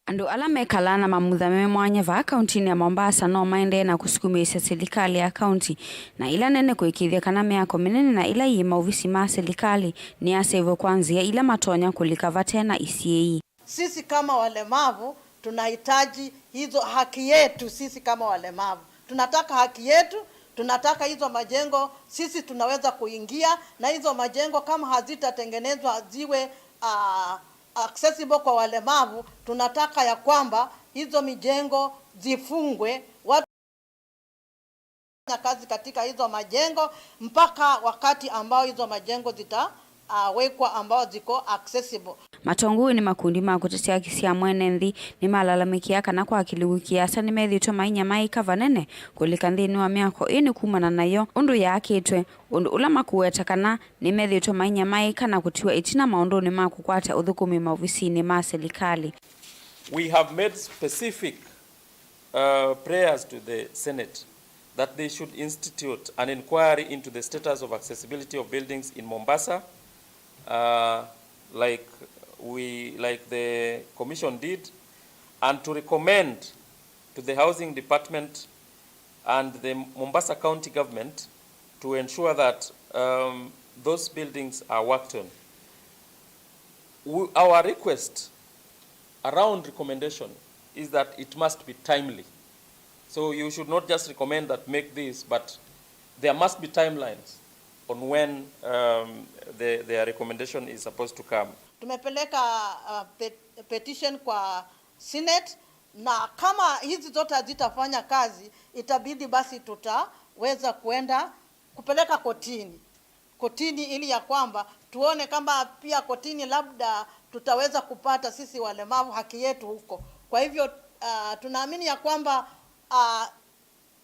Andũ ala mekalaa na mamutha me mwanya vaa kaũntĩnĩ ya Mombasa no maendee na kũsukumĩĩsya silikalĩ ya kaũntĩ na ila nene kũĩkĩĩthya kana mĩako mĩnene na ila yĩ maovisi ma silikalĩ nĩyaseũvw'e kwa nzĩa ila matonya kũlika vate na isiĩĩi. Sisi kama walemavu tunahitaji hizo haki yetu. Sisi kama walemavu tunataka haki yetu, tunataka hizo majengo sisi tunaweza kuingia, na hizo majengo kama hazitatengenezwa ziwe, ah, accessible kwa walemavu, tunataka ya kwamba hizo mijengo zifungwe, watu fanya kazi katika hizo majengo mpaka wakati ambao hizo majengo zita, ah, wekwa ambao ziko accessible. Matongoi nĩ makundi ma kũtetea haki sya mwene nthĩ nĩmalalamĩkĩa kana kwa kĩlungu kĩasa nĩmethĩĩtwe mainyamaĩka vanene kũlika nthĩnĩ wa myako ĩĩ nĩ kumana nayo ũndũ yaakĩtwe, ũndũ ũla makũweta kana nĩmethĩĩtwe mainyamaĩka na kũtiwa ĩtina maũndũnĩ ma kũkwata ũthũkũmi maovisinĩ ma silikalĩ. We have made specific uh, prayers to the Senate that they should institute an inquiry into the status of accessibility of buildings in Mombasa, uh, like we, like the commission did, and to recommend to the housing department and the Mombasa County government to ensure that, um, those buildings are worked on. We, our request around recommendation is that it must be timely. So you should not just recommend that make this, but there must be timelines on when, um, the, their recommendation is supposed to come. Tumepeleka, uh, pet-, petition kwa Senate Na kama hizi zote hazitafanya kazi, itabidi basi tutaweza kuenda kupeleka kotini, kotini ili ya kwamba tuone kama pia kotini labda tutaweza kupata sisi walemavu haki yetu huko. Kwa hivyo, ah, tunaamini ya kwamba, ah,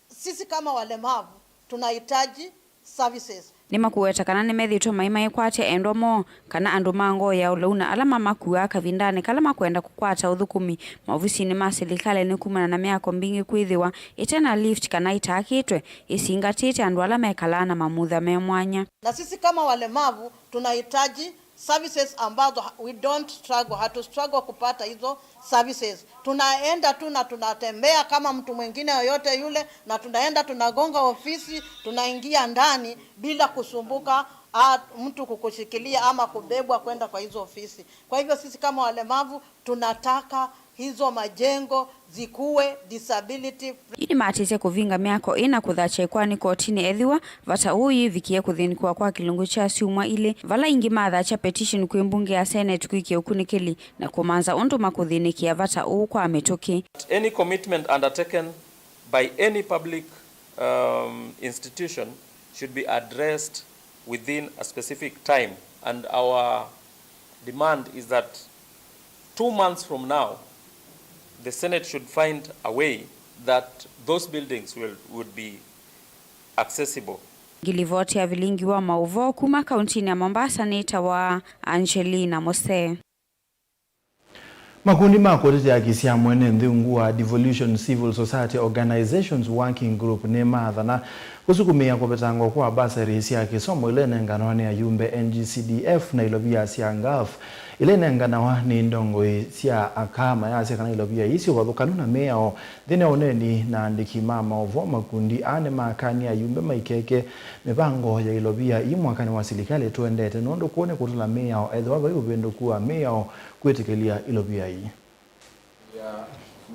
sisi kama walemavu tunahitaji services. Nĩmakũweta kana nĩmethĩĩtwe mai maikwatya endwa moo kana andũ ma ngoo ya ũlau na ala mamakuaa kavindanĩ kala makwenda kũkwata ũthũkũmi maovisinĩ ma silikalĩ nĩ kumana na myako mbingĩ kwĩthĩwa ĩte na lift kana ĩtaakĩtwe, ĩsingatĩte andũ ala mekalaa na mamutha me mwanya. Na sisi kama walemavu tunahitaji services ambazo ha-, we don't struggle, hatu struggle kupata hizo services. Tunaenda tu na tunatembea kama mtu mwingine yoyote yule, na tunaenda tunagonga ofisi, tunaingia ndani bila kusumbuka, ah, mtu kukushikilia ama kubebwa kwenda kwa hizo ofisi. Kwa hivyo sisi kama walemavu tunataka hizo majengo zikuwe disability free. Yu nĩmaatĩsye kũvinga myako ĩna kũthakya ĩkoani kotinĩ ethĩwa vata ũũ yĩvikie kũthĩnĩkĩwa kwa kĩlungu kya syumwa ilĩ, vala aingĩ mathakya petition kwĩ mbunge ya Senate kwĩkĩa ũkunĩkĩli na kũmanza ũndũ makũthĩnĩkĩa vata ũũ kwa mĩtũkĩ. Any commitment undertaken by any public, um, institution should be addressed within a specific time, and our demand is that two months from now, the Senate should find a way that those buildings will, would be accessible. Ngilivoti ya vilingi wa maũvoo kuma kauntinĩ ya Mombasa nĩtawa Angelina Mose. Makundi ma kũtetea haki sya mwene nthĩ ungu wa Devolution Civil Society Organizations Working Group nĩmaathana kũsukumĩa kũvetangwa kwa basari sya kĩsomo ila inenganawa nĩ ayumbe N G C D F na ilovia sya ngaf ila inenganawa nĩ ndongoi sya aka, mayasya kana ilovia ii syĩ ũvathũkanu na mĩao. Nthĩnĩ wa ũneeni na andĩki ma maũvoo, makundi aa nĩmakanie ayumbe maikeke mĩvango ya ilovia ii mwakanĩ wa silikalĩ tũendete, nũndũ kũu nĩ kũtala mĩao ethĩwa vai ũvĩndũku wa mĩao kwĩtĩkĩlya ilovia ii. We are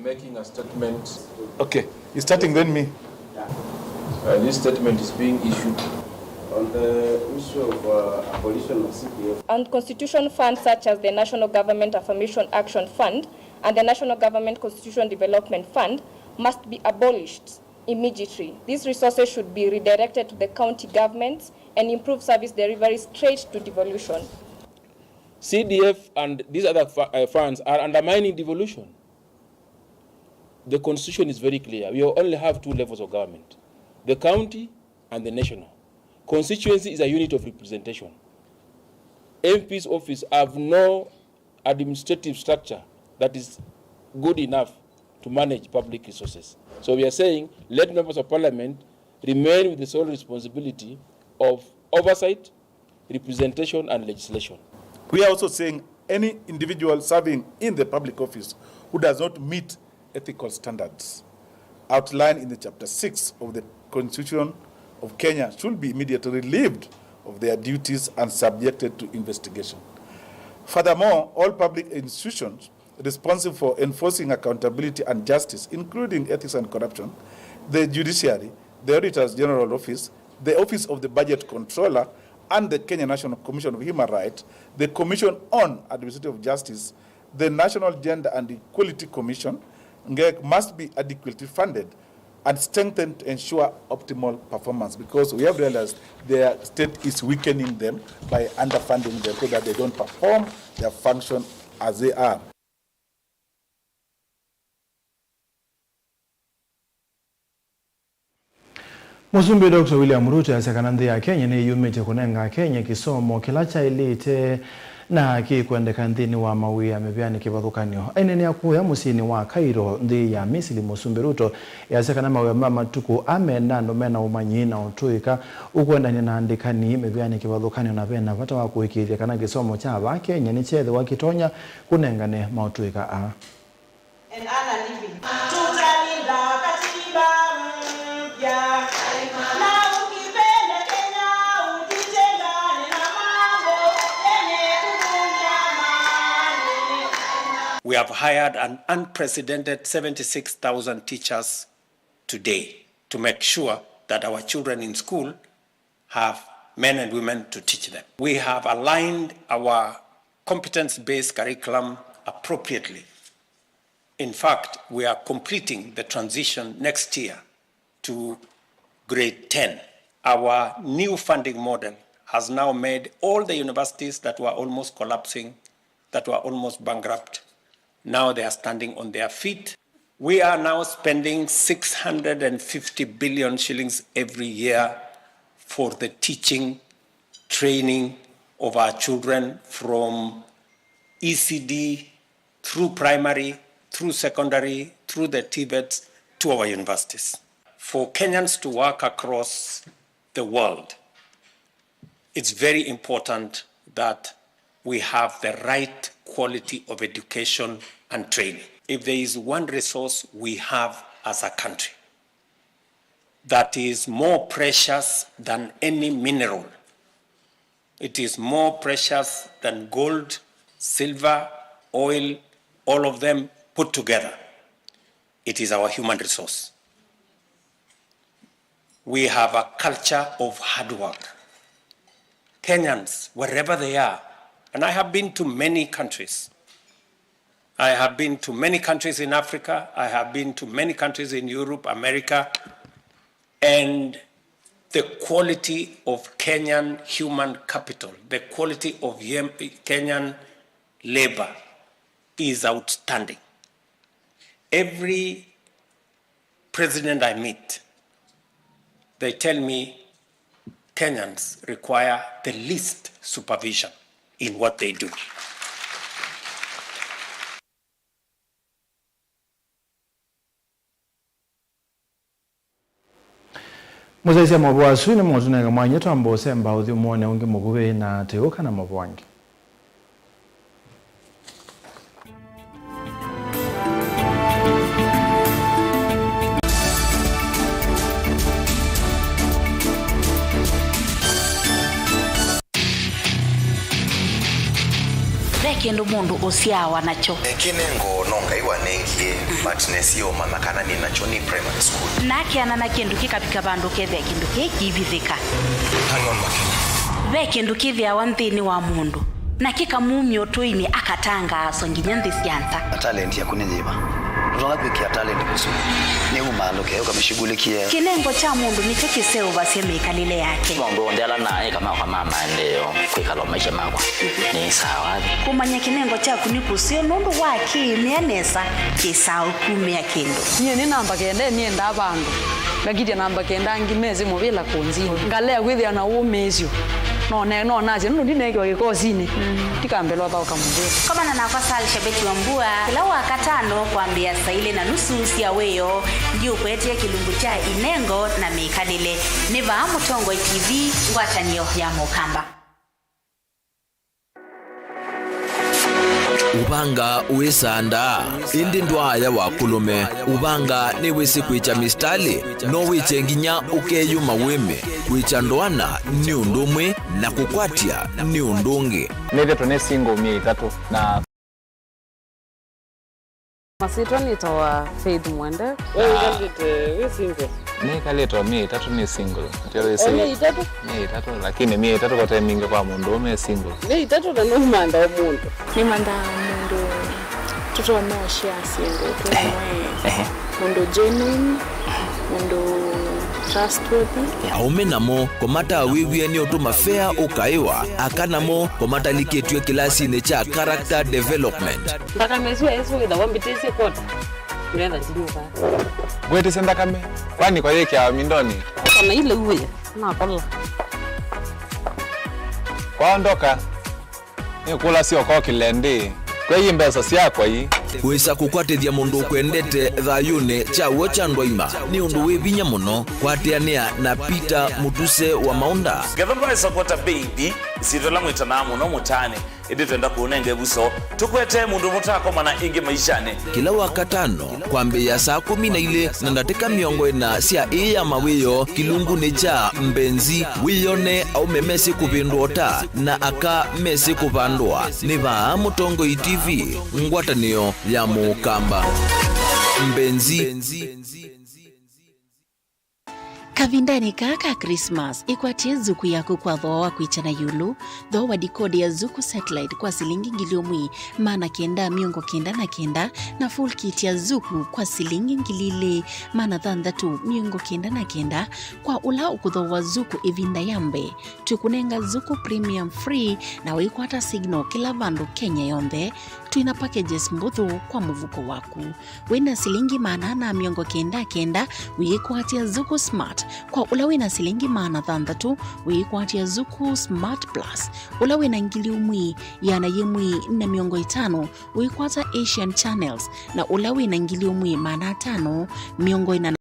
making a statement. Okay, you starting then me. Uh, this statement is being issued on the issue of, uh, abolition of C D F. Unconstitutional funds such as the National Government Affirmation Action Fund and the National Government Constitution Development Fund must be abolished immediately. These resources should be redirected to the county governments and improve service delivery straight to devolution. C D F and these other fu-, uh, funds are undermining devolution. The constitution is very clear. We only have two levels of government, the county and the national. Constituency is a unit of representation. M P's office have no administrative structure that is good enough to manage public resources. So we are saying, let members of parliament remain with the sole responsibility of oversight, representation and legislation. We are also saying any individual serving in the public office who does not meet ethical standards outlined in the Chapter six of the Constitution of Kenya should be immediately relieved of their duties and subjected to investigation. Furthermore, all public institutions responsible for enforcing accountability and justice, including ethics and corruption, the judiciary, the Auditor General's Office, the Office of the Budget Controller, and the Kenya National Commission of Human Rights, the Commission on Administrative Justice, the National Gender and Equality Commission, ngec, must be adequately funded and strengthened to ensure optimal performance, because we have realized their state is weakening them by underfunding them so that they don't perform their function as they are. Mũsumbĩ Doctor William Ruto asya kana nthĩ ya Kenya nĩyumĩtye kũnenga Akenya kĩsomo kĩla kyaĩlĩte na kĩkwendeka nthĩnĩ wa mawĩa mĩvĩanĩ kĩvathũkany'o. Aineenea kũya mũsyĩnĩ wa Cairo, nthĩ ya Misili, Mũsumbĩ Ruto easya kana mawĩa ma matukũ aa menda andũ mena ũmanyi na ũtũĩka ũkwendany'a na andĩkani mĩvĩanĩ kĩvathũkany'o, na vena vata wa kũĩkĩĩthya kana kĩsomo kya vaa Kenya nĩkyethĩwa kĩtonya kũnengane maũtũĩka aa. And earn a living. Tutalinda katiba mpya. Na ukipenda Kenya, usitengane na mambo yenye kuvunja amani. We have hired an unprecedented seventy-six thousand teachers today to make sure that our children in school have men and women to teach them. We have aligned our competence-based curriculum appropriately In fact, we are completing the transition next year to grade ten. Our new funding model has now made all the universities that were almost collapsing, that were almost bankrupt, now they are standing on their feet. We are now spending six hundred and fifty billion shillings every year for the teaching, training of our children from E C D through primary, through secondary, through the TVETs to our universities. For Kenyans to work across the world, it's very important that we have the right quality of education and training. If there is one resource we have as a country that is more precious than any mineral, it is more precious than gold, silver, oil, all of them put together. It is our human resource. We have a culture of hard work. Kenyans, wherever they are, and I have been to many countries. I have been to many countries in Africa. I have been to many countries in Europe, America, and the quality of Kenyan human capital, the quality of Yem-, Kenyan labor is outstanding. Every president I meet, they tell me Kenyans require the least supervision in what they do. Mũsyaĩĩsya maũvoo asu nĩmotũnenga mwanya twamba ũsemba ũthyũmũonĩ ũngĩ mũkuvĩ na tũiũka na maũvoo angĩ. Ve kĩndũ mũndũ ũsyaawa nakyo. Kĩnengo no Ngai wanengie, but nesie ũmanya kana nĩ nakyo nĩ primary school. Nakeana na kĩndũ kĩkavika vandũ kethĩa kĩndũ kĩĩ kĩivithĩka. Hang on, Makena. Ve kĩndũ kĩthĩawa nthĩnĩ wa mũndũ, na kĩkamumya ũtũinĩ akatangaaswa nginya nthĩ sya nza. Talent yaku nĩ yĩva? Ũtonya kwĩkĩa talent kũsu nĩ umaalũke ũkamĩshughulikie. Kĩnengo kya mũndũ nĩkyo kĩseũvasya mĩkalĩle yake. Maũndũ onthe ala naĩ kamaoka ma maendeeo kwĩkala maisha makwa nĩ sawa. Kũmanya kĩnengo kyaku nĩ kũseo nũndũ wa kĩĩmĩa nesa kĩsaa ũkumĩa kĩndũ. Nyie nĩ namba kenda nĩendaa vandũ. Ngakitya namba kenda angĩ mesĩ mũvĩla kũnzinĩ. Ngalea kwĩthĩa na ũmĩĩsyo. No ne-, no nasye, nũndũ ndineekiwa kĩkosinĩ. Ndikambĩlwa thaũka mũvĩla. Komana nakwa Sal Shabeti wa Mbua kĩla Wakatano kwambĩĩa saa ilĩ na nusu sya wĩoo, ndiũkũetee kĩlungu kya inengo na mĩkalĩle. Nĩ vaa Mũtongoi T V, ngwatanĩo ya Mũkamba. Ũvanga wĩsandaa, ĩndĩ ndwaaya wa kũlũme. Ũvanga nĩwĩsĩ kwĩkya mĩsitalĩ, no wĩkye nginya ũkeyũma wĩme. Kwĩkya ndoana nĩ ũndũ ũmwe, na kũkwatya nĩ ũndũ ũngĩ. Nĩthĩtwe nĩ single myei ĩtatũ na Masyĩtwa nĩtawa Faith Mwende. We wĩkalĩte wĩ single? Nĩkalĩte o myei ĩtatũ nĩ single. Ndio wĩsĩ. O myei ĩtatũ? Myei ĩtatũ, lakini myei ĩtatũ kote mingĩ kwa mũndũ ũme single. Myei ĩtatũ na nũmantha o mũndũ. Nĩmantha mũndũ tũtonya ũshare syĩndũ twĩ amwe. Ehe. Mũndũ genuine, mũndũ trustworthy. Aũme namo kũmatawĩw'e nĩ ũtũma fea ũkaĩwa, aka namo kũmatalikĩtw'e kĩlasinĩ kya character development. Nthakame ĩsu ya Yesũ wĩthawa mbĩtĩsye kwota. Ndetha ndinyuka. Ngwĩtĩsye nthakame. Kwani kwa yĩkĩawa mindonĩ? Kana ile uwe. Nakola. Kwaondoka. Nĩkũlasya ũkokĩle ndĩ. Kwei mbesa syakwa ii. Wĩsa kũkwatĩthya mũndũ ũkwendete thayũnĩ kya w'o kya ndwaima nĩ ũndũ wĩ vinya mũno. Kwatĩanĩa na Peter Mũtuse wa Maũnda. Ngetha ndwaĩsa kwota baby, ĩsyĩtwa ĩla mwĩtanaa mũno mũtaanĩ. Ĩndĩ twenda kũũnenga ĩvuso, tũkwetee mũndũ mũtaakomana ĩngĩ maishanĩ. Kĩla Wakatano, kwambĩĩa saa kũmi na ilĩ na ndatĩka mĩongo ĩna sya ĩĩ ya mawĩoo, kĩlungunĩ kya Mbenzi, wĩyone aũme mesĩ kũvĩndũa ũta na aka mesĩ kũvandũa. Nĩ vaa Mũtongoi T V, ngwatanĩo ya Mũkamba. Mbenzi. Kavindanĩ kaa ka Christmas, ĩkwatĩe Zuku yaku kwa thooa wa kwĩkya na ĩũlũ. Thooa dikodi ya Zuku Satellite kwa silingi ngili ũmwe maana kenda mĩongo kenda na kenda, na full kit ya Zuku kwa silingi ngili ilĩ maana thanthatũ mĩongo kenda na kenda. Kwa ũla ũkũthooa Zuku ĩvinda ya mbee, twĩkũnenga Zuku Premium free na wĩkwata signal kĩla vandũ Kenya yonthe. Twĩna packages mbũthũ kwa mũvuko waku. Wĩna silingi maana ana mĩongo kenda kenda, wĩkwatĩa Zuku Smart. Kwa ũla wĩna silingi maana thanthatũ, wĩkwatĩa Zuku Smart Plus. Ũla wĩna ngili ũmwe, ĩana yĩmwe na mĩongo ĩtano, wĩkwata Asian Channels, na ũla wĩna ngili ũmwe maana atano, mĩongo ĩna na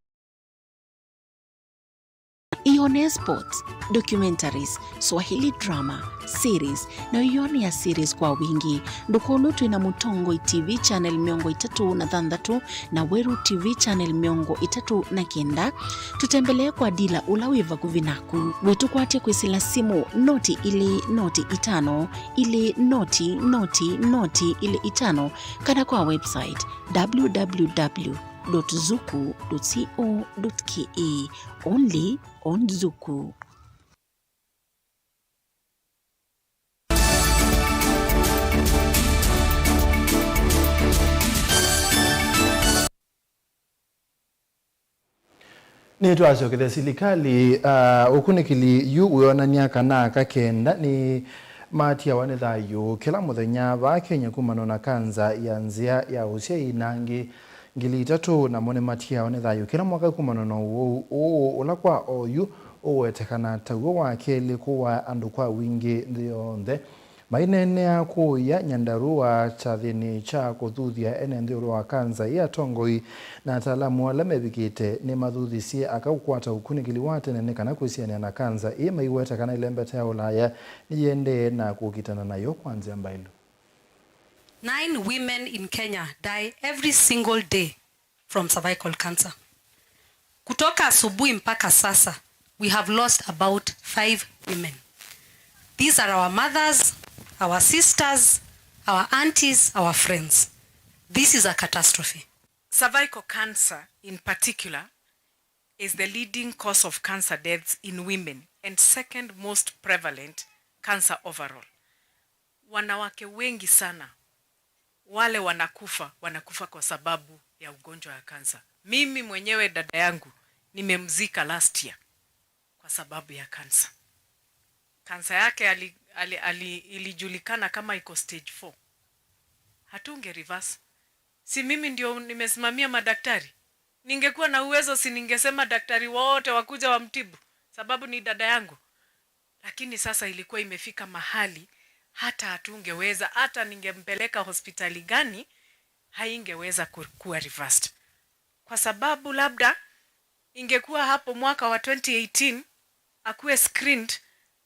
Ĩone sports, documentaries, Swahili drama, series, na ĩone ya series kwa wingĩ. Ndũkolwe twĩ na Mũtongoi T V channel mĩongo ĩtatũ na thanthatũ na Weru T V channel mĩongo ĩtatũ na kenda. Tũtembelee kwa dila ũla wĩ vakuvĩ naku. Wĩtũkwatye kwĩsĩla simũ noti ilĩ noti itano, ilĩ noti noti noti ilĩ itano, kana kwa website w w w dot zuku dot co dot k e. Only on Zuku. Nĩtwasyokethya silikalĩ, ah, ũkunĩkĩli yu wĩonany'a kana aka kenda nĩ matiawa nĩ thayũ kĩla mũthenya vaa Kenya kumana na kanza ya nzĩa ya ũsyai na angĩ ngili itatũ namo nĩmatiawa nĩ thayũ kĩla mwaka kumana na ũwau ũũ ũla kwa oyu ũwetekana taw'o wa kelĩ kũwaa andũ kwa wingĩ nthĩ yonthe. Maineenea kũũya Nyandarua kyathĩnĩ kya kũthuthya ene nthĩũlũ wa kanza ĩĩ, atongoi na ataalamu ala mevikĩte nĩmathuthisye aka kũkwata ũkunĩkĩli wa tene nĩ kana kwĩsianĩa na kanza ĩĩ maiweta kana ĩlembeta ya ũlaya nĩyĩendee na kũkitana nayo kwa nzĩa mbaĩlu. Nine women in Kenya die every single day from cervical cancer. Kutoka asubuhi mpaka sasa, we have lost about five women. These are our mothers, our sisters, our aunties, our friends. This is a catastrophe. Cervical cancer in particular is the leading cause of cancer deaths in women and second most prevalent cancer overall. Wanawake wengi sana wale wanakufa, wanakufa kwa sababu ya ugonjwa ya kansa. Mimi mwenyewe dada yangu nimemzika last year kwa sababu ya kansa. Kansa yake ali, ali, ali, ilijulikana kama iko stage four. Hatunge reverse. Si mimi ndio nimesimamia madaktari? Ningekuwa na uwezo, si ningesema daktari wote wakuja wamtibu? Sababu ni dada yangu. Lakini sasa ilikuwa imefika mahali hata hatungeweza, hata ningempeleka hospitali gani, haingeweza ku-, kuwa reversed. Kwa sababu labda ingekuwa hapo mwaka wa twenty eighteen, akuwe screened,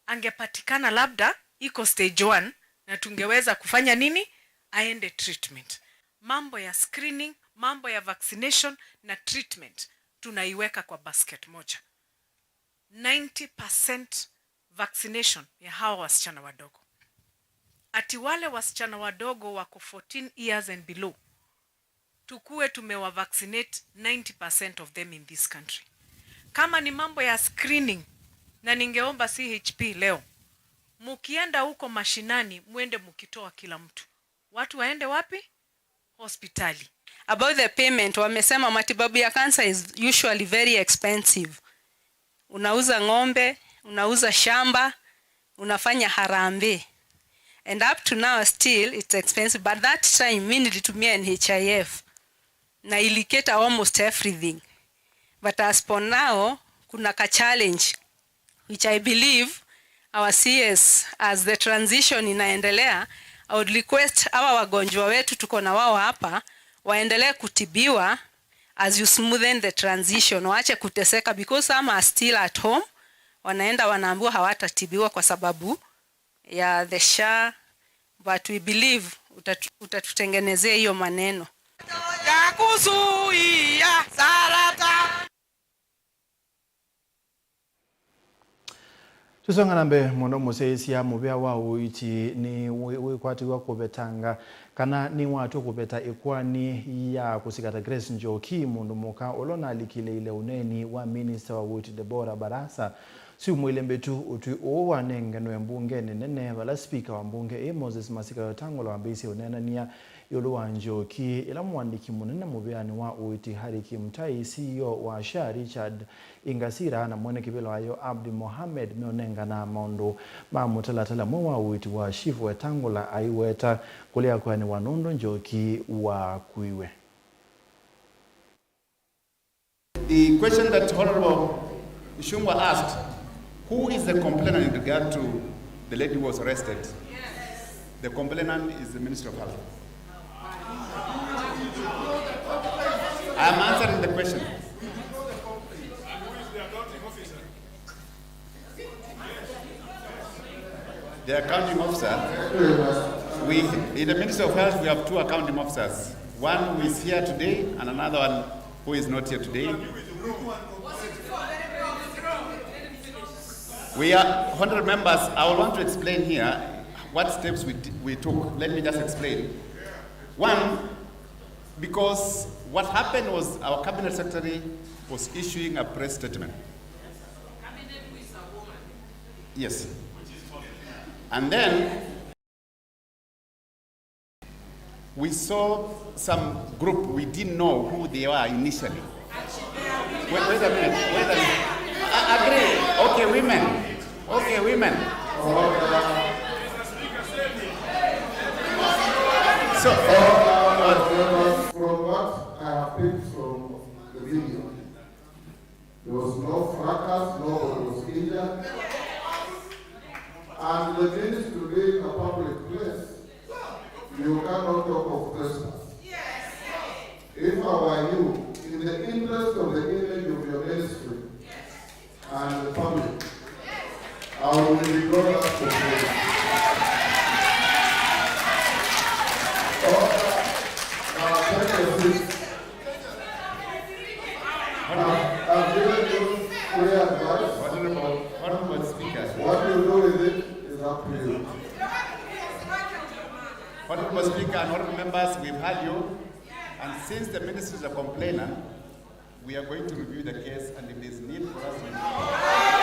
angepatikana labda iko stage one, na tungeweza kufanya nini? Aende treatment. Mambo ya screening, mambo ya vaccination na treatment tunaiweka kwa basket moja. Ninety percent vaccination ya hawa wasichana wadogo. Ati wale wasichana wadogo wako fourteen years and below, tukuwe tumewa vaccinate ninety percent of them in this country. Kama ni mambo ya screening, na ningeomba C H P leo, mukienda huko mashinani, mwende mukitoa kila mtu. Watu waende wapi? Hospitali. About the payment, wamesema matibabu ya cancer is usually very expensive. Unauza ng'ombe, unauza shamba, unafanya harambee. And up to now still it's expensive, but that time mi nilitumia N H I F na iliketa almost everything. But as for now, kuna ka challenge which I believe our C S, as the transition inaendelea, I would request hawa wagonjwa wetu tuko na wao hapa waendelee kutibiwa as you smoothen the transition, waache kuteseka because some are still at home, wanaenda wanaambiwa hawatatibiwa kwa sababu ya the SHA, but we believe utatu-, utatutengenezea hiyo maneno. Ya kuzuia saratani. Tũsonga na mbee, mũndũ mũsyaĩĩsya mũvĩa wa ũiiti nĩ wĩ-, wĩkwatĩw'a kũvetanga kana nĩwatw'a kũveta ĩkoani ya kũsikata Grace Njoki, mũndũ mũka ũla ũnalikĩlĩĩile ũneeni wa minista wa ũiiti Deborah Barasa syumwa ilĩ mbĩtu. Ũtwi ũũ wanenganwe mbungenĩ nene, vala spika wa mbunge ĩĩ Moses Masika Wetangula wambĩĩisye ũneenany'a ĩũlũ wa Njoki, ĩla mũandĩki mũnene mũvĩanĩ wa ũiiti Harry Kimtai, C E O wa SHA Richard Ingasira na mwene kĩvĩla wayo Abdi Mohamed meũnengana maũndũ ma mũtalatala mweũ wa ũiiti wa Chief Wetangula aiweta kũlea kũeanĩwa nũndũ Njoki wakuiwe. The question that Honorable Ichung'wah asked, who is the complainant in regard to the lady who was arrested? The complainant is the Ministry of Health. I am answering the question. The accounting officer, we, in the Ministry of Health, we have two accounting officers. One who is here today and another one who is not here today. We are, honorable members, I will want to explain here what steps we, t- we took. Let me just explain. One, because what happened was our cabinet secretary was issuing a press statement. Yes. And then we saw some group, we didn't know who they were initially. Wait, wait a minute, wait a minute. I agree. Okay, women. Okay, women. So, from what I have picked from the video, there was no fracas, nobody was injured. And the ministry being a public place, you cannot talk of trespass. If I were you, in the interest of the image of your ministry and the public, I will withdraw that complaint. Order. Now take your seat. I've given you clear advice. Honorable, Honorable Speaker. What you do with it is up to you. Honorable Speaker and honorable members, we've heard you. And since the minister is a complainant, we are going to review the case, and if there's need for us to...